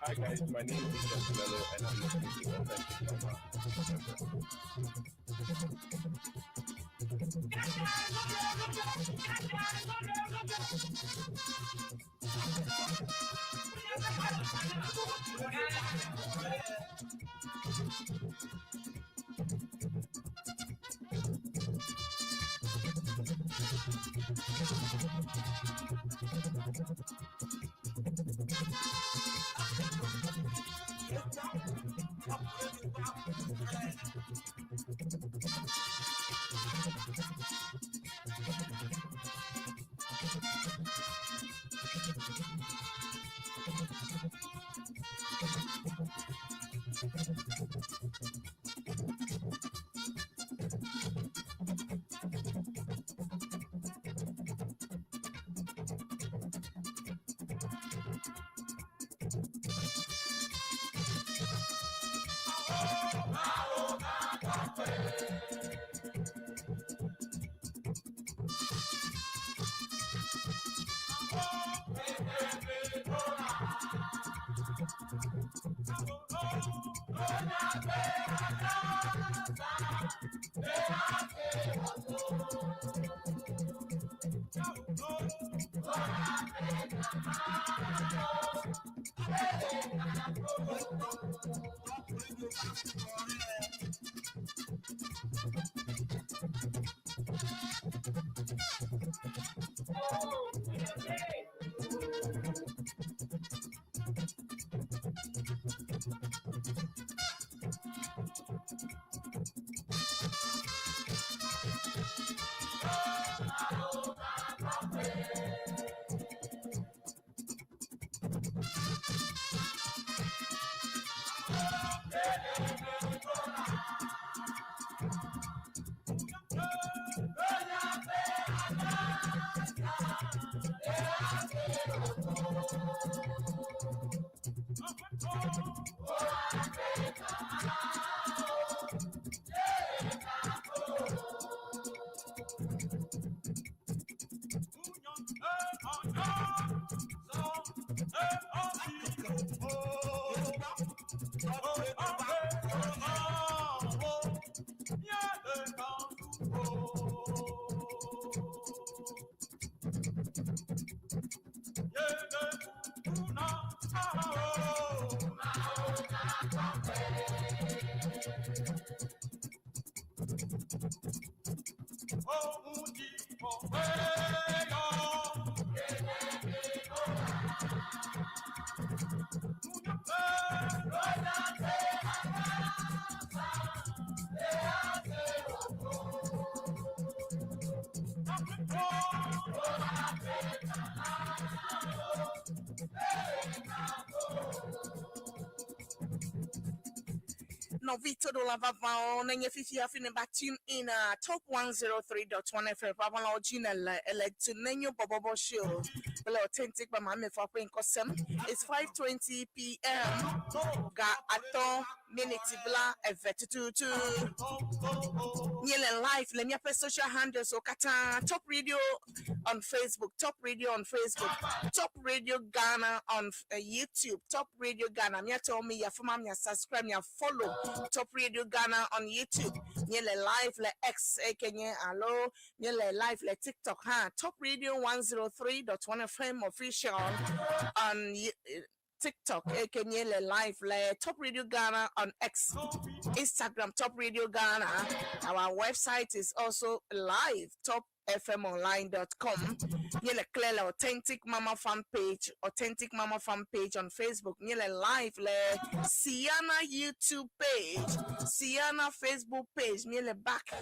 Hi guys, my name is John Dumelo and I'm listening to Authentic Mama. Nɔvi toɖola vavãwo nenye fifi hafi ne va tune in Top 103.1 FM vavãlawo dzi ne le ele tu nenyo bɔbɔbɔ show kple Authentic Mama Amefa ƒe ŋkɔsem. It's 5:20 p.m. Ga atɔ̃ miniti bla eve tututu. Míele live le míaƒe social handles wo katã. Top Radio on Facebook, Top Radio on Facebook, Top Radio Ghana on YouTube, Top Radio Ghana. Míatɔ mi ya fama mia subscribe, mia follow Top Radio Ghana on YouTube. Míele live le X eke nye alo míele live le TikTok hã. Top Radio 103.1 FM official on TikTok eke míele live le Top Radio Ghana on X, Instagram Top Radio Ghana. Our website is also live, Top topfmonline.com. Míele kle le Authentic Mama fan page, Authentic Mama fan page on Facebook. Míele live le Siana YouTube page, Siana Facebook page. Míele back.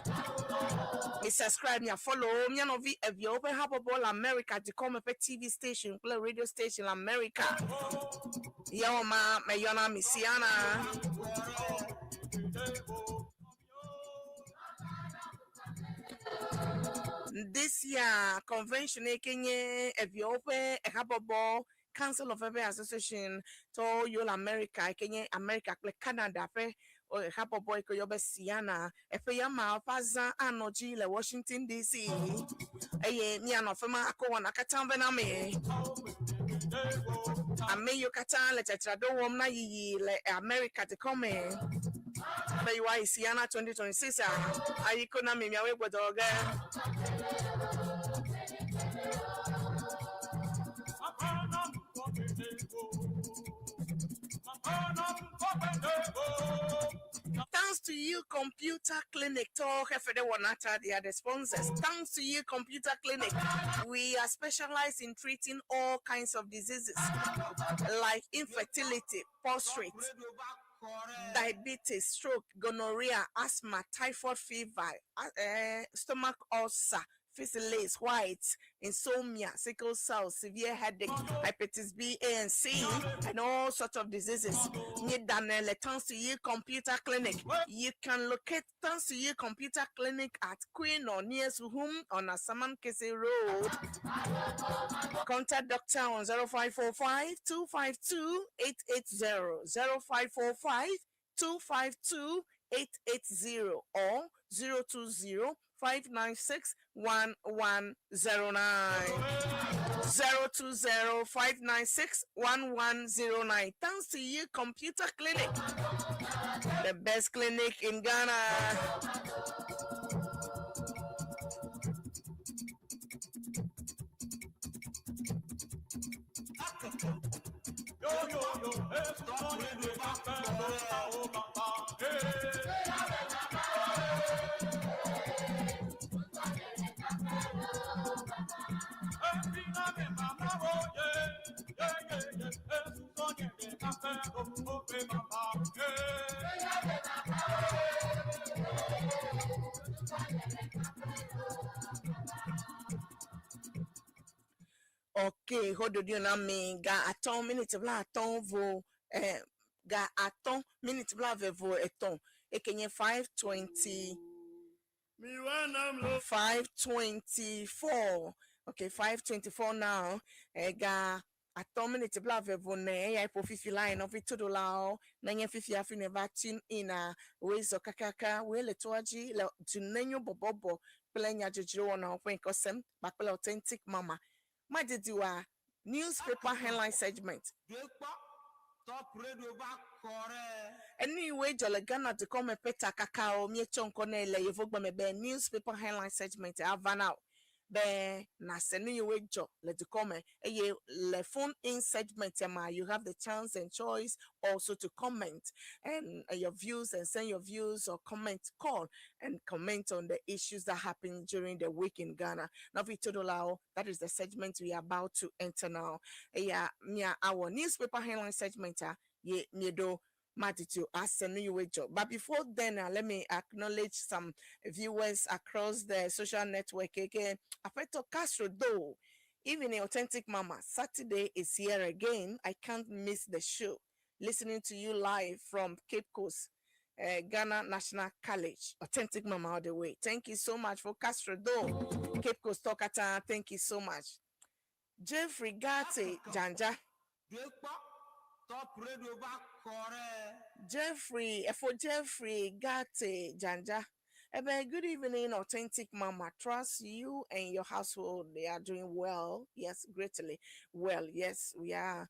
Mi subscribe, mia follow, mia nɔvi eviawo ƒe habɔbɔ le America dukɔ me ƒe TV station kple radio station le America. Yewo ma meyɔna mi Siana. This year convention yi ke nye eviawo ƒe habɔbɔ Council of Ewe Association tɔ yiwo le America yi ke nye America kple Canada ƒe habɔbɔ yi ke woyɔ be Siana. Eƒe ya ma ƒe azã anɔ dzi le Washington DC eye míanɔ afi ma akɔ wɔna katã vɛ na mi. Ame yiwo katã le dzadzraɖo wɔm na yiyi le America dukɔ me be yewoayi Siana 2026 a ayi ko na mi miawoe gbɔdɔ ge. Thanks to you, Computer Clinic. Talk Wanata, they are the sponsors. Thanks to you, Computer Clinic. We are specialized in treating all kinds of diseases like infertility, prostate, diabetes, stroke, gonorrhea, asthma, typhoid fever, stomach ulcer, syphilis, white, insomnia, sickle cell, severe headache, hepatitis B, A, and C, and all sorts of diseases. Need Daniel Thanks to You Computer Clinic. You can locate Thanks to You Computer Clinic at Queen or near Suhum on Asaman Kese Road. Contact doctor on 0545 252 880, 0545 252 880 or 020 596 1109. 020 596 1109. Thanks to you, Computer Clinic, the best clinic in Ghana. Okay, hold on na me ga atɔ̃ miniti 50 vo ga 5 miniti 43 eke nye 5:20 5:24. Okay, 5:24 now. Ga 5 miniti 44 eya ƒo fifi la nɔvi toɖolawo nenye fifi hafi ne va tune in a woe zɔ kakaka woe le toa dzi le dunenyo bɔbɔbɔ kple nyadzɔdzro wɔnawo ƒe ŋkɔsem kpakple Authentic Mama madidi wa newspaper headline segment. Enu yiwoe dzɔ le Ghana dukɔ me ƒe takakawo míetsɔ ŋkɔ nɛ le yevugbeme me be newspaper headline segment ava na wo be nase nu yiwoe dzɔ le dukɔ me eye le phone in segment ma you have the chance and choice also to comment and your views and send your views or comment, call and comment on the issues that happened during the week in Ghana. Nɔvi toɖolawo, that is the segment we are about to enter now. Eya mia our newspaper headline segment a ye miedo matitu ase nu yiwoe dzɔ. But before then, let me acknowledge some viewers across the social network. Eke Afeto Castro though, even a Authentic Mama, Saturday is here again. I can't miss the show. Listening to you live from Cape Coast, Ghana National College. Authentic Mama all the way. Thank you so much for Castro though. Cape Coast Tokata, thank you so much. Jeffrey Gate Janja. Jeffrey, for Jeffrey Gate Janja. Ebe, good evening, Authentic Mama. Trust you and your household. They are doing well. Yes, greatly well. Yes, we are.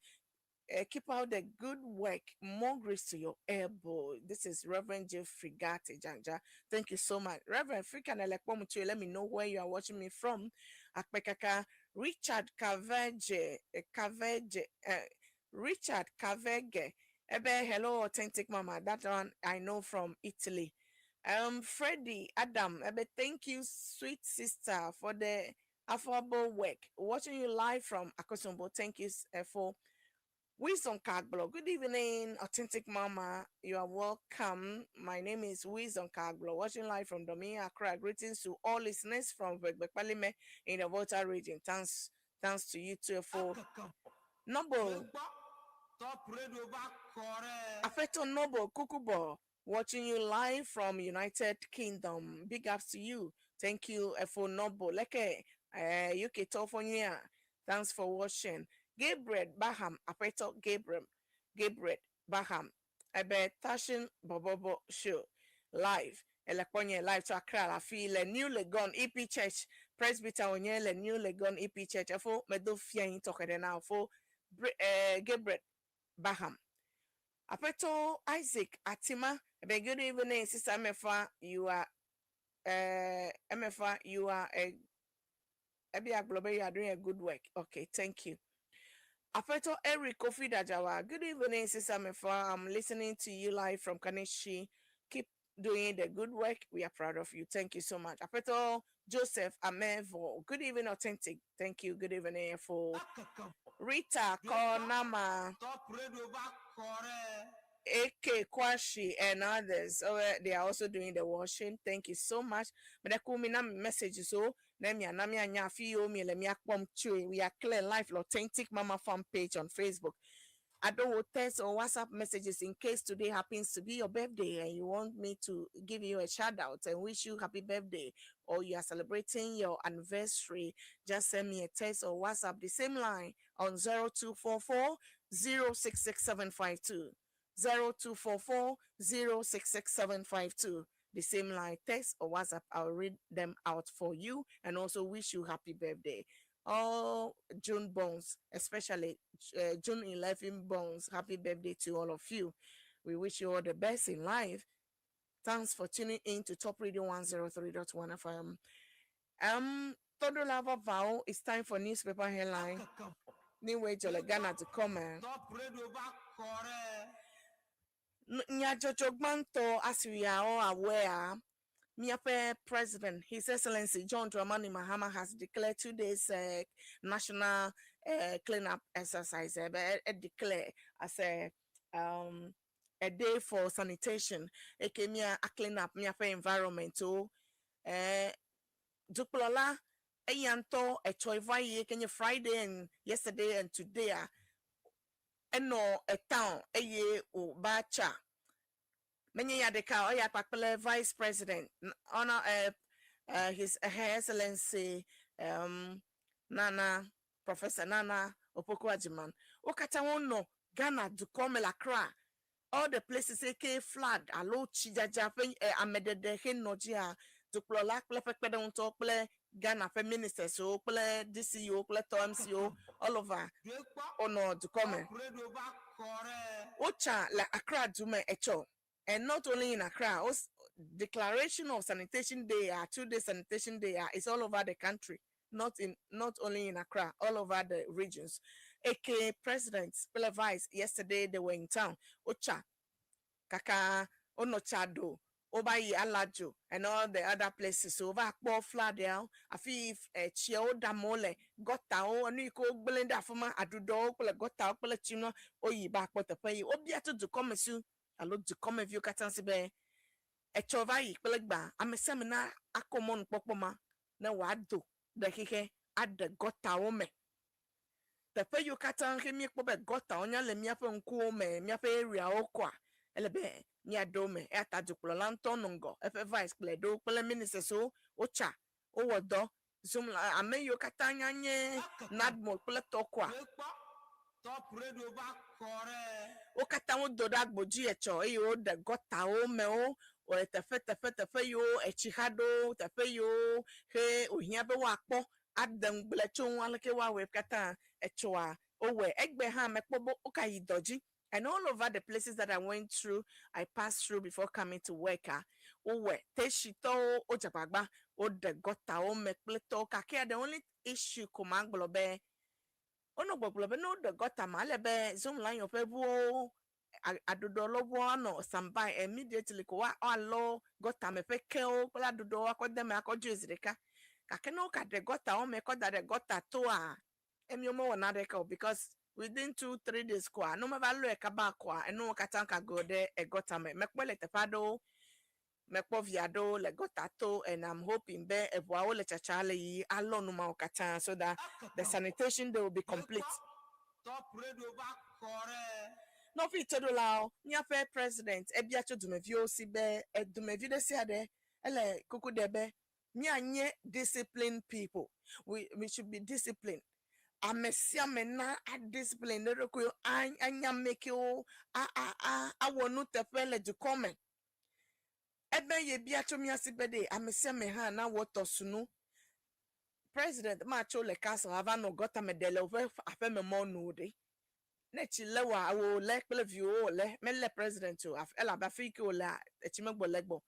Keep out the good work. More grace to your elbow. This is Reverend Jeffrey Gate Janja. Thank you so much. Reverend Frika Nelekpomutu, let me know where you are watching me from. Akpekaka Richard Kaveje, Kaveje, Richard Kavege. Ebe, hello, Authentic Mama. That one I know from Italy. Freddie Adam, ebe thank you, sweet sister, for the affable work. Watching you live from Akosombo. Thank you for Wisdom Kagblo. Good evening, Authentic Mama. You are welcome. My name is Wisdom Kagblo, watching live from Domi Accra. Greetings to all listeners from Vegbekpalime in the Volta region. Thanks to you too for Noble Top Radio va xɔ ɖe. Afeto Noble Kukubo, watching you live from United Kingdom. Big ups to you. Thank you for Noble. Leke, UK Tofonia. Thanks for watching. Gabriel Baham, Afeto Gabriel Baham. Ebe Tashin Bobobo Show live. Elekonye live to Accra la fi le New Legon EP Church Presbyter onye le New Legon EP Church. Efo medo fiayin tokede na fo Gabriel Baham. Apeto Isaac Atima, ebe good evening, Sister Emefa. You are Emefa, you are a Ebi Aglobe, you are doing a good work. Okay, thank you. Apeto Eric Kofi Dajawa, good evening, Sister Emefa. I'm listening to you live from Kaneshie. Keep doing the good work. We are proud of you. Thank you so much. Apeto Joseph Amevo, good evening, Authentic. Thank you. Good evening for Rita Konama. Top Radio va xɔ ɖe. AK Kwashi and others. Oh, they are also doing the washing. Thank you so much. But I could message so we are clear live Authentic Mama Farm page on Facebook. I don't want text or WhatsApp messages in case today happens to be your birthday and you want me to give you a shout out and wish you happy birthday, or you are celebrating your anniversary. Just send me a text or WhatsApp the same line on 0244 066752. 0244 066752. The same line, text or WhatsApp. I'll read them out for you and also wish you happy birthday. All June borns, especially June 11 borns, happy birthday to all of you. We wish you all the best in life. Thanks for tuning in to Top Radio 103.1 FM. Todolava Vow, it's time for newspaper headline. New way to Ghana to come. Top Radio va xɔ ɖe. Nyadzɔdzɔ gbãtɔ, as we are all aware, miaƒe president, His Excellency John Dramani Mahama, has declared 2 days national cleanup exercise. Declare as a day for sanitation. Eke mia a clean up miaƒe environment o. Dukplɔla eya ŋutɔ etsɔ va yi ke nye Friday and yesterday and today a enɔ etown eye wòba tsa menye ya ɖeka o, eya kpakple vice president honor his Her Excellency Nana Professor Nana Opoku Agyemang. Wo katã wonɔ Ghana dukɔ me le Accra, all the places eke flood alo tsidzadza ƒe ameɖeɖe henɔ dzia, dukplɔla kple eƒe kpeɖeŋutɔ kple Ghana ƒe ministers wo kple DCO kple tɔ MCO all over wonɔ dukɔ me. Wotsa le Accra du me etsɔ, and not only in Accra. Declaration of sanitation day, 2-day sanitation day, is all over the country, not only in Accra, all over the regions. Aka President kple vice, yesterday they were in town. Wotsa kaka wonɔ do wova yi Alajo and all the other places, so wova kpɔ flood ya afi etsiawo dam wo le gɔtawo enu yi ke wogblẽ ɖe afi ma, aɖuɖɔwo kple gɔtawo kple tsinua. Woyi ba kpɔ teƒe yi wobia to dukɔme alo dukɔmeviwo katã si be etsɔ va yi kple gba ame sia ame na akɔ mɔnukpɔkpɔ ma ne wòado ɖe xixe aɖe gɔtawo me teƒe yiwo katã he míekpɔ be gɔtawo nya le míaƒe ŋkuwo me, míaƒe areawo kɔa ele be míaɖo me. Eya ta dukplɔla ŋutɔ nɔ ŋgɔ, eƒe vice kple ɖewo kple ministers wo wotsa wowɔ dɔ zum la ame yiwo katã nya nye NADMO kple tɔkɔa wo katã wodo ɖe agbo dzi etsɔ eye woɖe gɔtawo mewo wòle teƒe teƒe teƒe yiwo etsi xa ɖo, teƒe yiwo he wòhiã be woakpɔ ade ŋugble tso ŋu aleke woawɔe katã etsɔa wowɔe. Egbe hã mekpɔ be wogayi dɔ dzi and all over the places that I went through, I passed through before coming to work. Ah, wowɔe teshitɔwo wodze agbagba woɖe gɔtawo me kple tɔwo gake the only issue ko ma gblɔ be wonɔ gbɔgblɔ be ne woɖe gɔta ma ele be Zoomlion ƒe ʋuwo Aɖuɖɔ lɔʋuwo anɔ standby immediately ko woalɔ gɔta me ƒe kewo kple aɖuɖɔwo akɔ de eme akɔ dzoe zi ɖeka. Gake ne wogaɖe gɔtawo me kɔ da ɖe gɔta toa, emiwo mewɔna ɖeke o because within 2-3 days koa, ne womeva lɔe kaba koa, enuwo katã gago ɖe egɔta me. Mekpɔe le teƒe aɖewo, mekpɔ vi aɖewo le gɔta to and I'm hoping be eʋuawo le tsatsa le yiyi alɔ nu mawo katã so that the sanitation day will be complete. Top Radio va xɔ ɖe. Nɔvi tseɖolawo, míaƒe president ebia tso dumeviwo si be dumevi ɖe sia ɖe ele kuku ɖe be míanye disciplined people. We should be disciplined. Ame sia ame na a discipline ɖe ɖokuiwo, anya ame kewo a a a awɔ nuteƒe le dukɔ me. Ebe yebia tso mía si be ɖe ame sia ame hã nawɔ tɔsunu. President matso le castle ava nɔ gɔta me ɖe le woƒe aƒeme mɔnu o ɖe. Ne tsi lé wòa, wò lé kple viwòwo wòlé, melé president o, elabe afi yi ke wòlea, etsi megbɔ le egbɔ.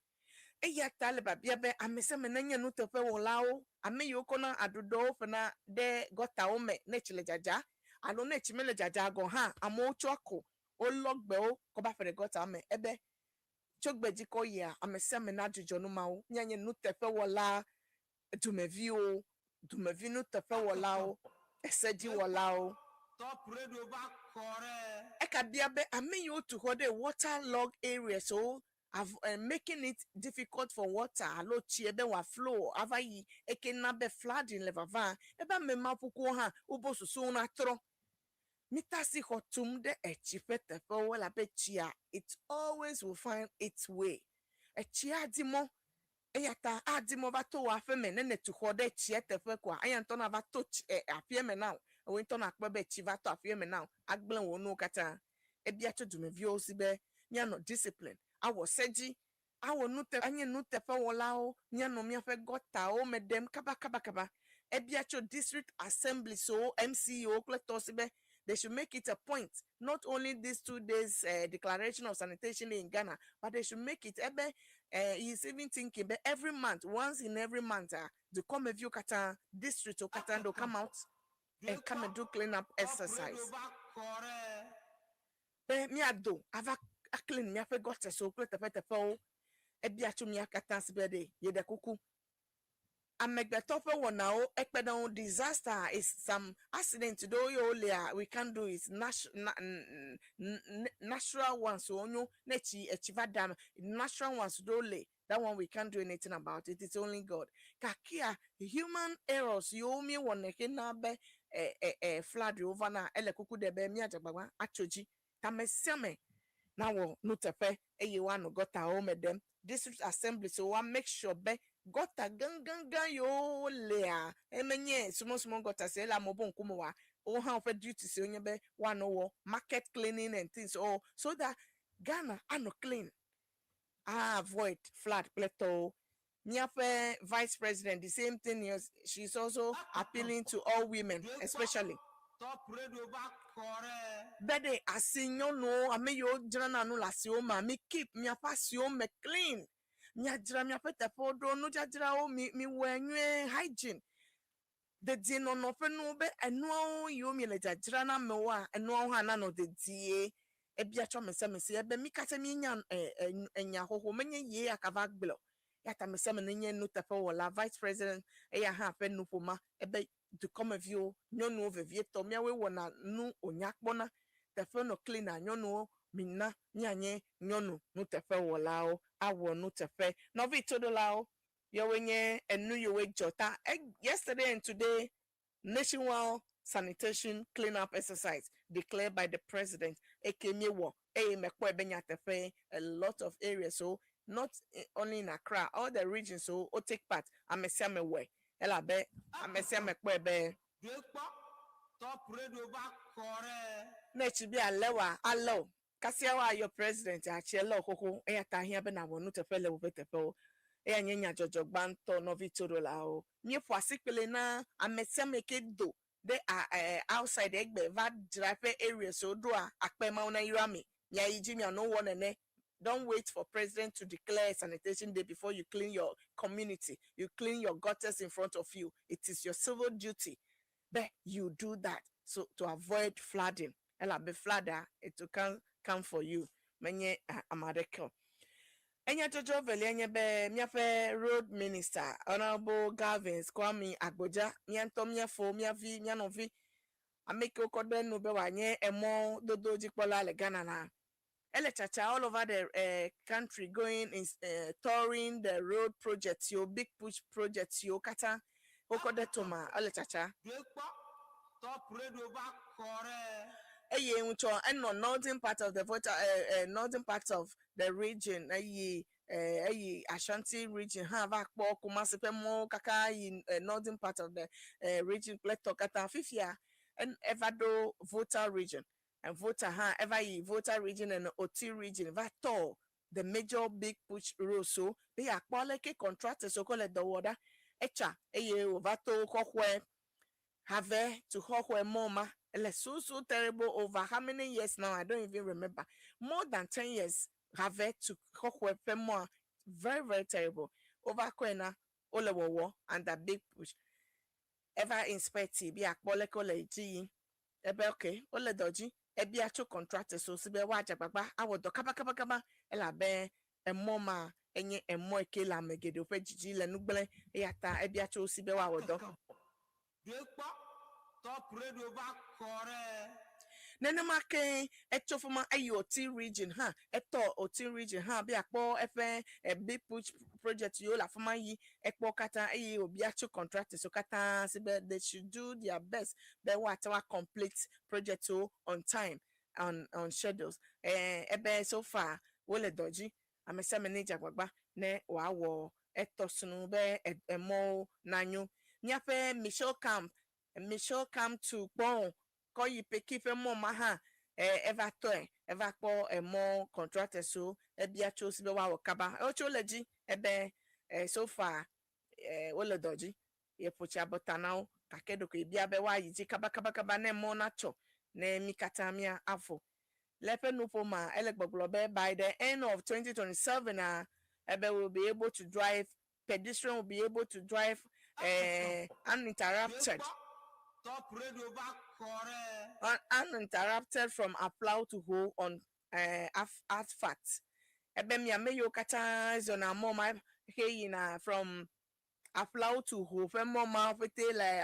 Eya ta le biabia be ame sia ame nenye nuteƒewɔlawo, ame yiwo kɔna aɖuɖɔwo ƒona ɖe gɔtawo me ne tsi le dzadza alo ne tsi mele dzadza gɔ̃ hã, amewo tsɔa ko wolɔ gbewo kɔ va ƒo ɖe gɔta me. Ebe tso gbe dzi kɔ yia, ame sia ame nadzudzɔ nu mawo. Míanye nuteƒewɔla dumeviwo, dumevi nuteƒewɔlawo, esedziwɔlawo. Top Radio va xɔ ɖe. Eka bia be ame yiwo tu xɔ ɖe waterlog areas wo making it difficult for water alo tsie be wòa flow ava yi eke na be flooding le vava, ebe ame ma ƒukuwo hã wobo susuwo natrɔ. Mitasi xɔ tum ɖe etsi ƒe teƒewo elabe tsia, it always will find its way. Etsia adi mɔ eya ta adi mɔ va to wò aƒe me. Ne nètu xɔ ɖe tsia teƒe koa, eya ŋutɔ nava to tsi aƒea me na wò. Wò ŋutɔ nakpɔe be tsi va to aƒea me na wò, agblẽ wò nuwo katã. Ebia tso dumeviwo si be míanɔ discipline, awɔ se dzi, awɔ nute anye nuteƒewɔlawo, míanɔ míaƒe gɔtawo me ɖem kabakabakaba. Ebia tso district assemblies wo, MCE kple tɔ si be they should make it a point, not only these 2 days declaration of sanitation day in Ghana, but they should make it ebe he is even thinking be every month, once in every month, dukɔmeviwo katã, district wo katã, they will come out and come and do clean up exercise. Top Radio va xɔ ɖe. Be míado ava a clean míaƒe gutters kple teƒeteƒewo. Ebia tso mía katã si be ɖe yeɖe kuku. Amegbetɔ ƒe wɔnawo ekpe ɖe ŋu. Disaster is some accident ɖewo yiwo lia, we can't do it. Natural ones wonyo ne tsi etsi va da, natural ones ɖewo le, that one we can't do anything about it, it's only God. Kakea human errors yiwo míewɔnɛ ke na be ɛ ɛ ɛ flood yiwo vana, ele kuku ɖe be míadze agbagba atso dzi. Tame sia me nawɔ nuteƒe eye woanɔ gɔtawo me ɖem. District assembly so woa make sure be gɔta gãgãgã yiwo lea, emenye small small gɔta si ele amewo ƒe ŋkume oa, wo hã woƒe duty si wonye be woanɔ wɔ market cleaning and things oh, so that Ghana anɔ clean, a avoid flood kple tɔwo. Míaƒe vice president, the same thing is she's also appealing to all women especially Top Radio va xɔ ɖe. Be ɖe asi nyɔnuwo, ame yiwo dzrana nu le asiwo mea, mi keep miaƒe asiwo me clean, miadzra miaƒe teƒewo ɖo, nudzadzrawo mi miwɔe nyuie, hygiene, dedienɔnɔ ƒe nuwo be enuawo yiwo mi le dzadzra na amewoa, enuawo hã nanɔ dedie. Ebia tso ame sia ame si ebe mi katã míenya ɛ ɛ enya xoxo menye ye akava gblɔ o. Ya ta ame sia ame nenye nuteƒewɔla. Vice president eya hã ƒe nuƒoma ebe dukɔmeviwo, nyɔnuwo vevietɔ, míawoe wɔna nu wònya kpɔna teƒe nɔ clean a, nyɔnuwo mina míanye nyɔnu nuteƒewɔlawo awɔ nuteƒe. Nɔvi toɖolawo, yewoe nye enu yiwoe dzɔ ta yesterday and today, nationwide sanitation clean up exercise declared by the president eke miewɔ eye mekpɔe be nyateƒe a lot of areas, so not only in Accra, all the regions so wo take part. Ame sia ame wɔe elabe ame sia ame kpɔe be Dukpɔ Top Radio va xɔ ɖe. Ne tsi bi alé wa alé o kasia woayɔ president atsi elé o xoxo. Eya ta hiã be nàwɔ nuteƒe le woƒe teƒewo. Eya nye nyadzɔdzɔ gbãtɔ. Nɔvi toɖolawo, míeƒo asikpele na ame sia ame ke do ɖe outside egbe va dzra eƒe areas wo ɖoa akpe. Mawu na yra mi, miayi dzi mianɔ wɔ nene. Don't wait for president to declare sanitation day before you clean your community, you clean your gutters in front of you. It is your civil duty but you do that so to avoid flooding, elabe flood a it can come for you. Menye ame aɖeke o. Enyadzɔdzɔ evelia nye be míaƒe Road Minister, Honourable Galvins Kwame Agbodza, mía ŋutɔ mía fo, mía vi, mía nɔvi, ame ke wokɔ ɖe enu be wòanye emɔ dodo dzikpɔla le Ghana la, ele tsatsa all over the country, going in, touring the road projects yiwo, Big Push projects yiwo katã wokɔ ɖe toma, ele tsatsa. Ɖe kpɔ Top Radio va xɔ ɖe. Eye ŋutsɔ enɔ northern part of the Volta, northern part of the region, eyi Ashanti Region hã va kpɔ Kumasi ƒe mɔwo kaka yi northern part of the region kple tɔ katã. Fifia eva ɖo Volta Region and Volta hã eva yi Volta Region and Oti Region va tɔ the major Big Push roads, so be yeakpɔ aleke contractors wo kɔ le dɔ wɔ ɖa. Etsa eye wòva to Hohoe Have to Hohoe mɔ ma ele so so terrible over how many years now? I don't even remember. More than 10 years. Have to Hohoe ƒe mɔa, very very terrible. Wova kɔe na wole wɔwɔ under Big Push. Eva inspect bi akpɔ leke wole dzi yim. Ebe okay, wole dɔ dzi. Ebia tso contractors wo si be woadze agbagba awɔ dɔ kabakabakaba, elabe emɔ ma enye emɔ yi ke le ame geɖewo ƒe dzidzi le nu gblẽ, eya ta ebia tso wo si be woawɔ dɔ. Ɖe kpɔ Top Radio va xɔ ɖe. Nenema ke etso fama eyi Oti Region hã, etɔ Oti Region hã be akpɔ eƒe Big Push project yiwo le afi ma yi ekpɔ katã, eye wòbia tso contractors wo katã si be they should do their best be woate ŋu complete project wo on time, on schedules. Ebe so far wole dɔ dzi, ame sia ame ne dze agbagba ne wòawɔ etɔ sunu be emɔwo nanyo. Míaƒe Michel Camp to Kpɔn kɔ yi Peki ƒe mɔ ma hã, eva tɔe, eva kpɔ emɔ contractors wo, ebia tso si be woawɔ kaba wotso le dzi. Ebe so far wole dɔ dzi, yeƒo tsi abɔta na wo, gake ɖeko ebia be woayi dzi kabakabakaba ne mɔ natsɔ ne mí katã mía avɔ. Le eƒe nuƒo ma, ele gbɔgblɔ be by the end of 2027 ah, ebe will be able to drive, pedestrian will be able to drive uninterrupted Ɖe kpɔ Top Radio va xɔ ɖe. Uninterrupted from Aflao to Ho on asphalt. Ebe miame yiwo katã zɔna mɔ ma he yina from Aflao to Ho ƒe mɔ ma ƒete le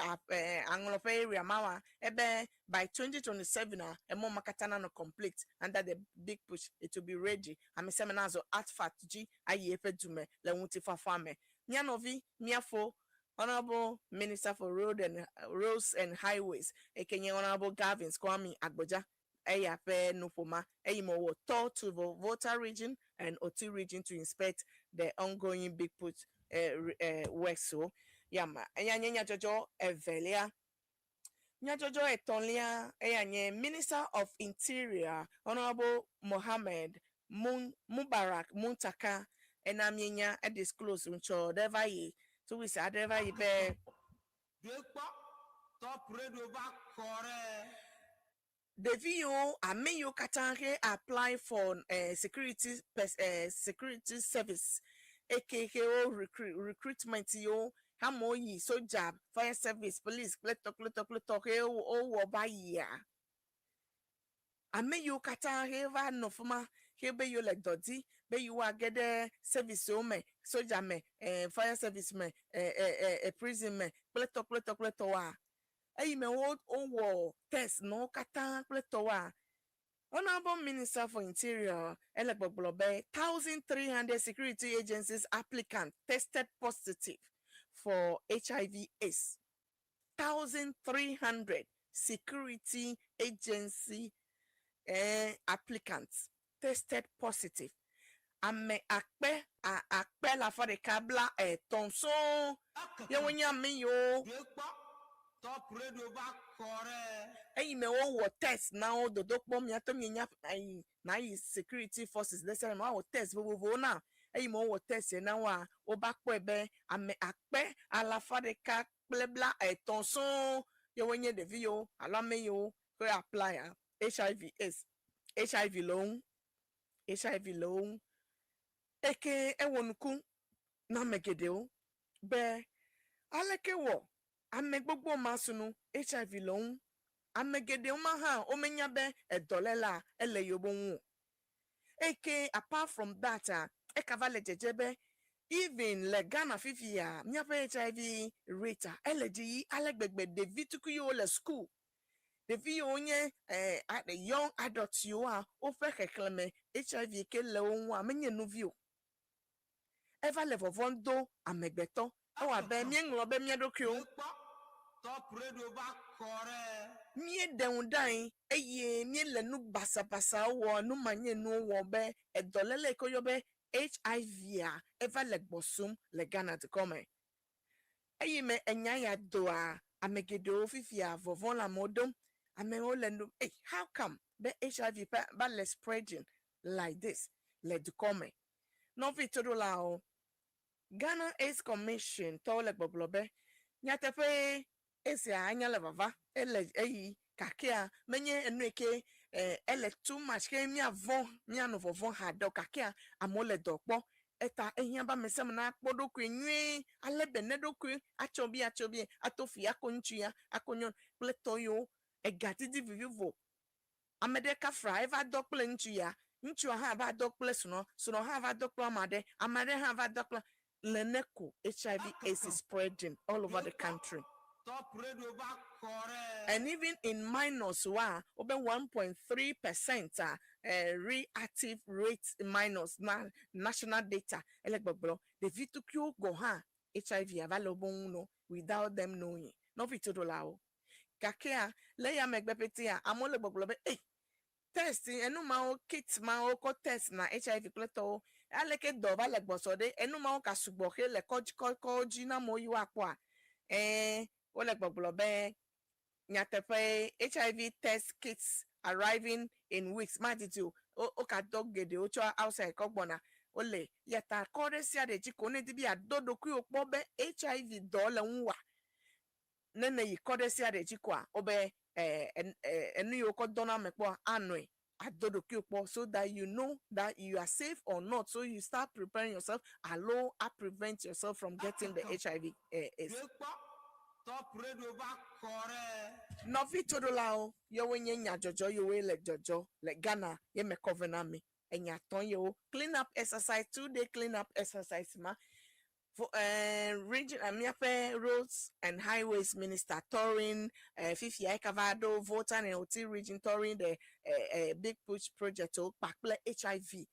Aŋlɔ ƒe area ma wa, ebe by 2027 a, emɔ ma katã nanɔ complete under the Big Push. It will be ready. Ame sia ame nazɔ asphalt dzi ayi eƒe dume le ŋutifafa me. Mía nɔvi, míafo, Honourable Minister for Roads and Highways, eke nye Honourable Gavins Kwame Agbodza, eya ƒe nuƒoma eyi me wɔ tour to the Volta Region and Oti Region to inspect the ongoing Big Push works. So yama eya nye nyadzɔdzɔ evelia. Nyadzɔdzɔ etɔ̃lia, eya nye Minister of Interior, Honourable Mohammed Mubarak Muntaka, ena mienya edisclose ŋutsɔ ɖe va yi 2 weeks aɖe va yi be Ɖe kpɔ Top Radio va xɔ ɖe. Ɖevi yiwo, ame yiwo katã he apply for security service, eke he wo recruitment yiwo amewo yi soja, fire service, police kple tɔ kple tɔ kple tɔ he wowɔ va yia, ame yiwo katã he va nɔ fi ma he be yiwo le dɔ di be yewoage ɖe service wo me, soja me, fire service me, prison me kple tɔ kple tɔ kple tɔwoa, eyi me wo wowɔ test na wo katã kple tɔwoa, Honourable Minister for Interior ele gbɔgblɔ be 1300 security agencies applicant tested positive for HIV AIDS. 1300 security agency applicants tested positive. Ame akpe 103 sɔŋ ye wonye ame yiwo Ɖe kpɔ Top Radio va xɔ ɖe. Eyi me wowɔ test na wo dodokpɔ. Miatɔ mienya ayi na yi security forces ɖe sia ɖe me woawɔ test vovovowo na. Eyi me wowɔ test yɛ na woa, woba kpɔe be ame 103 sɔŋ ye wonye ɖevi yiwo alo ame yiwo ƒe apply a, HIV AIDS, HIV le wo ŋu, HIV le wo ŋu. Eke ewɔ nuku na ame geɖewo be aleke wɔ ame gbogbo ma sunu HIV le wo ŋu. Ame geɖewo ma hã womenya be edɔléla ele yewo ŋu o. Eke apart from that a, ekava le dzedze be even le Ghana fifia, míaƒe HIV rate a, ele dzi yi ale gbegbe. Ɖevi tukui yiwo le school, ɖevi yiwo nye young adults yiwoa, woƒe xexlẽme HIV ke le wo ŋua, menye nuvi o. Eva le vɔvɔm do amegbetɔ. Ewɔ abe míeŋlɔ be mía ɖokuiwo. Top Radio va xɔ ɖe. Míeɖe ŋu ɖe anyi eye míele nu basabasawo wɔ, nu manyenuwo wɔ be edɔléle yi ke woyɔ be HIV a, eva le gbɔ sum le Ghana dukɔ me. Eyi me enya ya doa ame geɖewo fifia, vɔvɔ̃ le amewo ɖom. Amewo le nu, hey, how come be HIV ƒe va le spreading like this le dukɔ me? Nɔvi toɖolawo, Ghana AIDS Commission tɔwo le gbɔgblɔ be nyateƒe esia anya le vava, ele eyi kakea menye enu yi ke ele too much ke míavɔ̃, míanɔ vɔvɔ̃ haɖe o, kakea amewo le dɔ kpɔ eta ehiã be ame sia ame nakpɔ ɖokui nyuie ale be ne ɖokui atsɔ bi atsɔ bi ato fi akɔ ŋutsu ya akɔ nyɔnu kple tɔ yiwo egadidi vivivo. Ame ɖe kafra eva dɔ kple ŋutsu ya, ŋutsua hã va dɔ kple srɔ̃, srɔ̃ hã va dɔ kple ame aɖe, ame aɖe hã va dɔ kple lene ko HIV AIDS is spreading all over the country. Top Radio va xɔ ɖe. And even in minors wa, over 1.3% are reactive rate minors na national data ele gbɔgblɔ ɖevi tukuiwo gɔ hã HIV ava le wobe ŋu no without them knowing. Nɔvi toɖolawo, gakea le ya megbe ƒetea, amewo le gbɔgblɔ be ei, test enu mawo, kit mawo kɔ test na HIV kple tɔwo, aleke dɔ va le gbɔsɔ ɖe enu mawo ka sugbɔ xe le kɔdzi dzi na amewo yi woakpɔa? Wole gbɔgblɔ be nyateƒe HIV test kits arriving in weeks madidi o. Woka dɔ geɖewo tsɔ outside kɔ gbɔna wole yata kɔ ɖe sia ɖe dzi ko ne di be yeado ɖokuiwò kpɔ be HIV dɔ le ŋu wa ne ne yi kɔ ɖe sia ɖe dzi koa, wobe enu yiwo kɔ dɔna ame kpɔa anɔe ado ɖokuiwò kpɔ so that you know that you are safe or not, so you start preparing yourself alo a prevent yourself from getting the HIV AIDS. Top Radio va xɔ ɖe. Nɔvi toɖolawo, yewoe nye nyadzɔdzɔ yiwoe le dzɔdzɔ le Ghana ye me kɔ ve na mi. Enya tɔn yewo: clean up exercise, 2-day clean up exercise ma for region, míaƒe Roads and Highways Minister touring fifia ekava ɖo Volta and Oti Region, touring the Big Push project wo kpakple HIV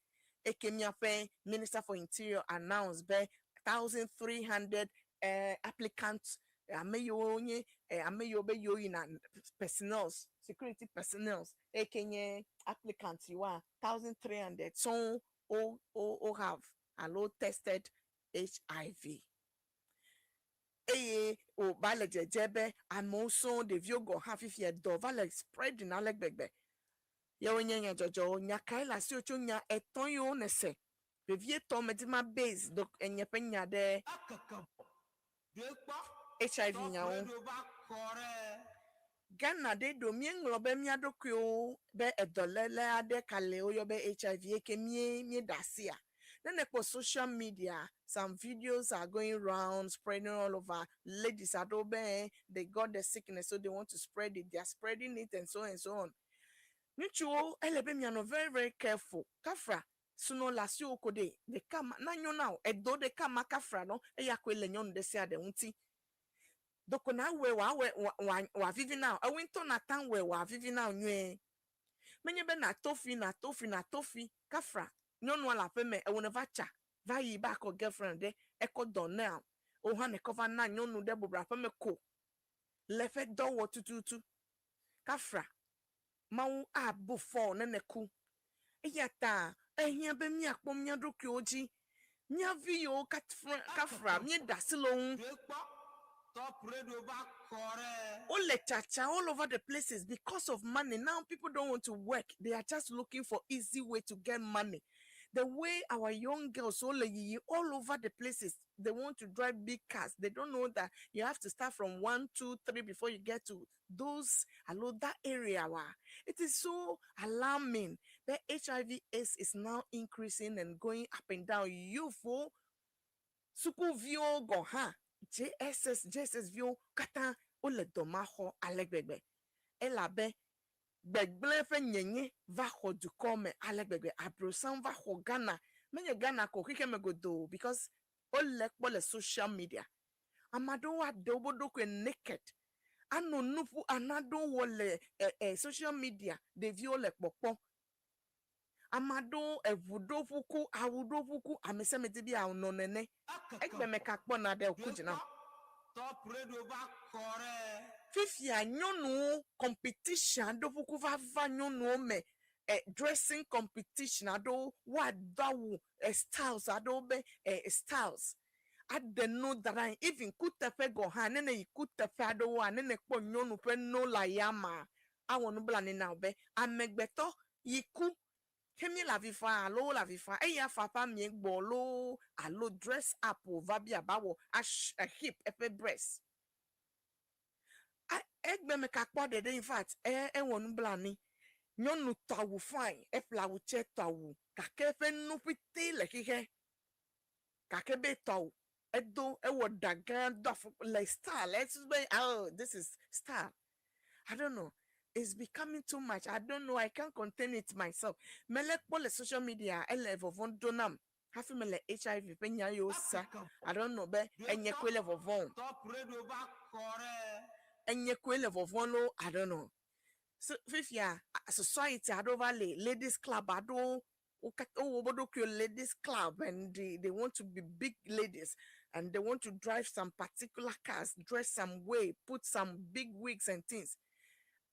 eke míaƒe Minister for Interior announce be 1300 applicants, ame yiwo nye ame yiwo be yiwo yina personnels, security personnels eke nye applicants yiwoa, 1300 so o have alo tested HIV eye o ba le dzedze be amewo sɔŋ, ɖeviwo gɔ hã fifia dɔ va le spreading ale gbegbe. Yewo nye nyadzɔdzɔwo. Nya kae le asiwò tso nya etɔ̃ yiwo ne se vevietɔ medi ma base do enye ƒe nya ɖe HIV nyawo? Ghana ɖe ɖo míeŋlɔ be mía ɖokuiwo be edɔléle aɖe ka le woyɔ be HIV eke mie míeɖe asia. Ne nekpɔ social media, some videos are going round, spreading all over. Ladies aɖewo be they got the sickness, so they want to spread it, they are spreading it and so and so on. Ŋutsuwo, ele be mianɔ very very careful. Kafra sunɔ le asiwò ko ɖe ɖeka ma nanyo na o edo ɖeka ma kafra nɔ eya koe le nyɔnu ɖe sia ɖe ŋuti doko na wɔe wòawɔe wòavivi na o. Ewoe ŋutɔ nata wɔe wòavivi na o nyuie. Menye be nàto fi, nàto fi, nàto fi kafra nyɔnua le aƒe me, ewo ne va tsa va yi ba akɔ girlfriend ɖe ekɔ dɔ nea o hã nekɔ va na nyɔnu ɖe bɔbɔ aƒe me ko le eƒe dɔ wɔ tututu. Kafra Mawu abu fɔ ne neku. Eya ta ehiã be míakpɔ mía ɖokuiwo dzi. Mía vi yiwo kafra míeɖe asi le wo ŋu. Top Radio va xɔ ɖe. Wole tsatsa all over the places because of money. Now people don't want to work. They are just looking for easy way to get money. The way our young girls all yiyi all over the places, they want to drive big cars. They don't know that you have to start from one, two, three before you get to those allo that area. Wa. It is so alarming that HIV AIDS is now increasing and going up and down. Youthful sukuviwo gɔ hã, JSS, JSS viwo katã wole dɔ ma xɔ ale gbegbe. Elabe Gbegblẽ ƒe nyenye va xɔ dukɔ me ale gbegbe. Abrosam va xɔ Ghana. Menye Ghana ko xexeme godoo because wole kpɔ le social media. Ame aɖewo aɖe woƒe ɖokui naked. Anɔ nuƒo ana ɖewo wɔ le social media ɖeviwo le kpɔkpɔ. Ame aɖewo eʋu ɖo ƒuku, awu ɖo ƒuku, ame sia ame di be yeanɔ nene. Egbe me ka kpɔna ɖe wòku dzi nam. Top Radio va kɔ ɖe. Fifia nyɔnuwo competition aɖewo ƒuku va va nyɔnuwo me dressing competition aɖewo woado awu styles aɖewo be styles aɖe nu da ɖe anyi even kuteƒe gɔ hã ne ne yi kuteƒe aɖewoa ne ne kpɔ nyɔnu ƒe no le ayama awɔ nublanui na wo be amegbetɔ yi ku ke mi le avi fa alo wole avi fa eya fa ƒe amie gbɔ loo alo dress up wòva bi aba wɔ ash hip eƒe breast. Egbe me ka kpɔ ɖeɖe in fact ewɔ nublanui. Nyɔnu tɔ awu fine eƒle awu tsɛ tɔ awu gake eƒe nu ƒete le xixe gake be tɔ awu edo ewɔ ɖa gã do afɔ le style esusu be oh this is style I don't know it's becoming too much I don't know I can't contain it myself mele kpɔ le social media ele vɔvɔm do nam hafi mele HIV ƒe nya yiwo sa I don't know be enye koe le vɔvɔm o. Top Radio va kɔ ɖe. Enye koe le vɔvɔm loo I don't know. So fifia society aɖewo va le ladies club aɖewo wo katã wowɔ woƒe ɖokuiwo ladies club and they want to be big ladies and they want to drive some particular cars, dress some way, put some big wigs and things.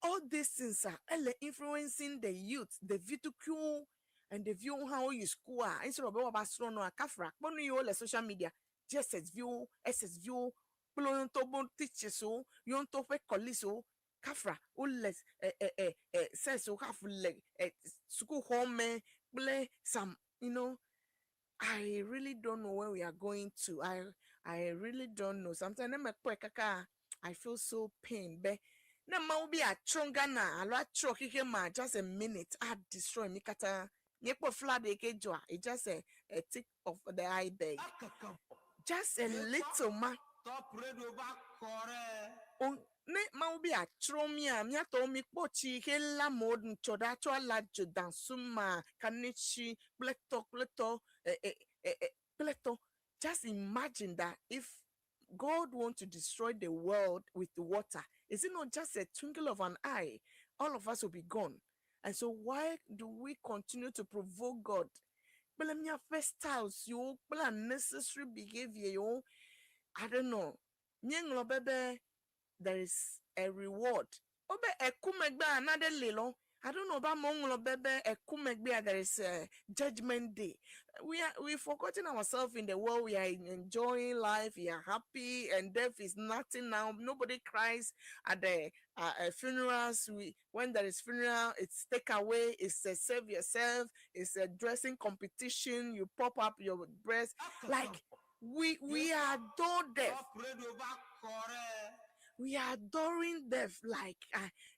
All these things are ele influencing the youth, the ɖeviwo and ɖeviwo hã woyi school a instead of be woava srɔ̃ nua kafra kpɔ nu yiwo le social media JSS viwo, SS viwo kple wo ŋutɔ bo teachers wo, yewo ŋutɔ ƒe colleagues wo kafra wole ɛ ɛ ɛ ɛ sex wo hafi le ɛ sukuxɔ me kple some you know I really don't know where we are going to. I really don't know. Sometimes ne mekpɔe kaka I feel so pain be ne Mawu be atsrɔ̃ Ghana alo atsrɔ̃ xexe ma just a minute a destroy mi katã. Míekpɔ flood yi ke dzɔa it's just a tip of the iceberg. Just a little ma. Top Radio va kɔ ɖe. O ne Mawu be atsrɔ̃ mía míatɔwo mi kpɔ tsi yi ke lé amewo ŋtsɔ ɖa tsɔ ala dzo dansuma kanetsi kple tɔ kple tɔ ɛ ɛ ɛ ɛ kple tɔ. Just imagine that if God want to destroy the world with water, is it not just a twinkle of an eye? All of us will be gone. And so why do we continue to provoke God? Kple míaƒe styles yiwo kple unnecessary behavior yiwo, I don't know. Míeŋlɔ be be there is a reward. Wobe eku megbea nane li lɔ. I don't know be amewo ŋlɔ be be eku megbea there is a judgment day. We forgotten ourselves in the world. We are enjoying life. We are happy, and death is nothing now. Nobody cries at the funerals. We when there is funeral, it's take away. It's a save yourself. It's a dressing competition. You pop up your breast like we adore death. Top Radio va kɔ ɖe. We are adoring death like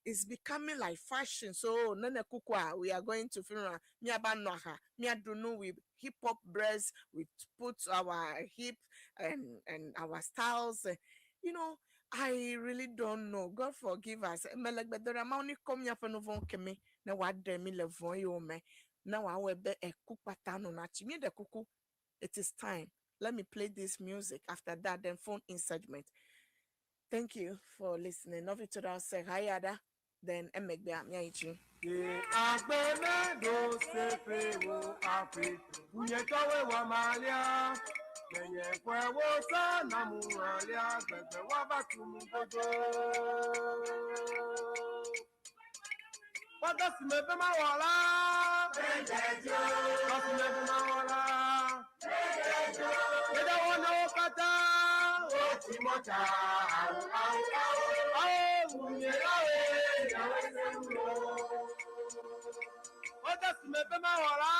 it's becoming like fashion. So nene kukua, we are going to funeral. Miaba noha, miadunu we hip hop breast. We put our hip and our styles. You know, I really don't know. God forgive us. Melegbedora ma oni kom ya fenu von keme na wa de mi le von yo me. Na wa we be eku pata no na chi mi de kuku. It is time. Let me play this music. After that, then phone in segment. Thank you for listening. Love you to that. Say hi, Ada. Then emegbe miaichi. Ke agbemeɖo seƒewo aƒe, wunyetɔwoe wɔ malia. Menyeƒewo sɔ namu alia, gbegbe woava tu mu godo. Kpɔtɔ si me be mawɔ la. Tɔ si me be mawɔ la. Gbedewɔ na wo katã. Wotsi mɔta. Awu, awu, awu. Awu, wunye lawe, nyawe sewu. Kpɔtɔ si me be mawɔ la.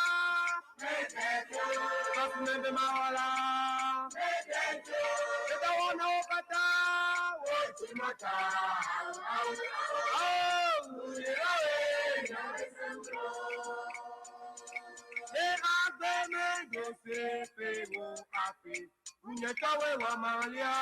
Tɔ si me be mawɔ la. Gbedewɔ na wo katã. Wotsi mɔta. Awu, awu, awu. Awu, wunye lawe, nyawe sewu. Ne agbemeɖo seƒewo aƒe, wunyetɔwoe wɔ malia.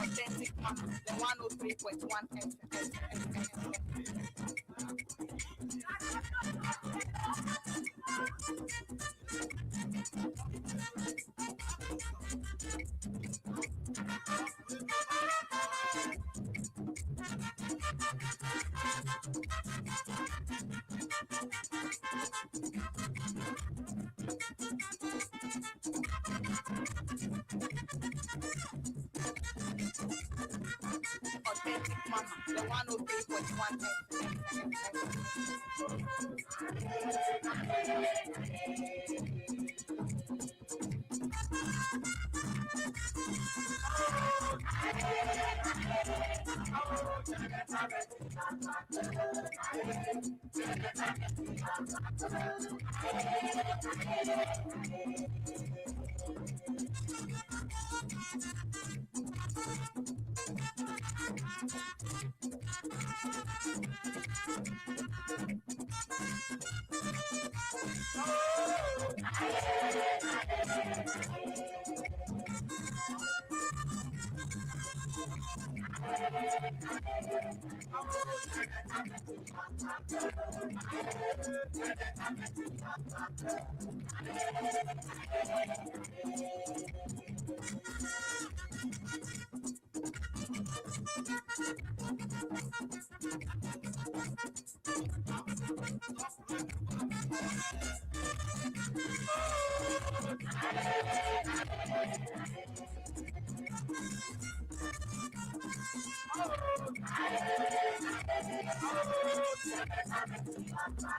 Authentic Mama, the 103.1 FM. Authentic Mama, the 103.1 FM.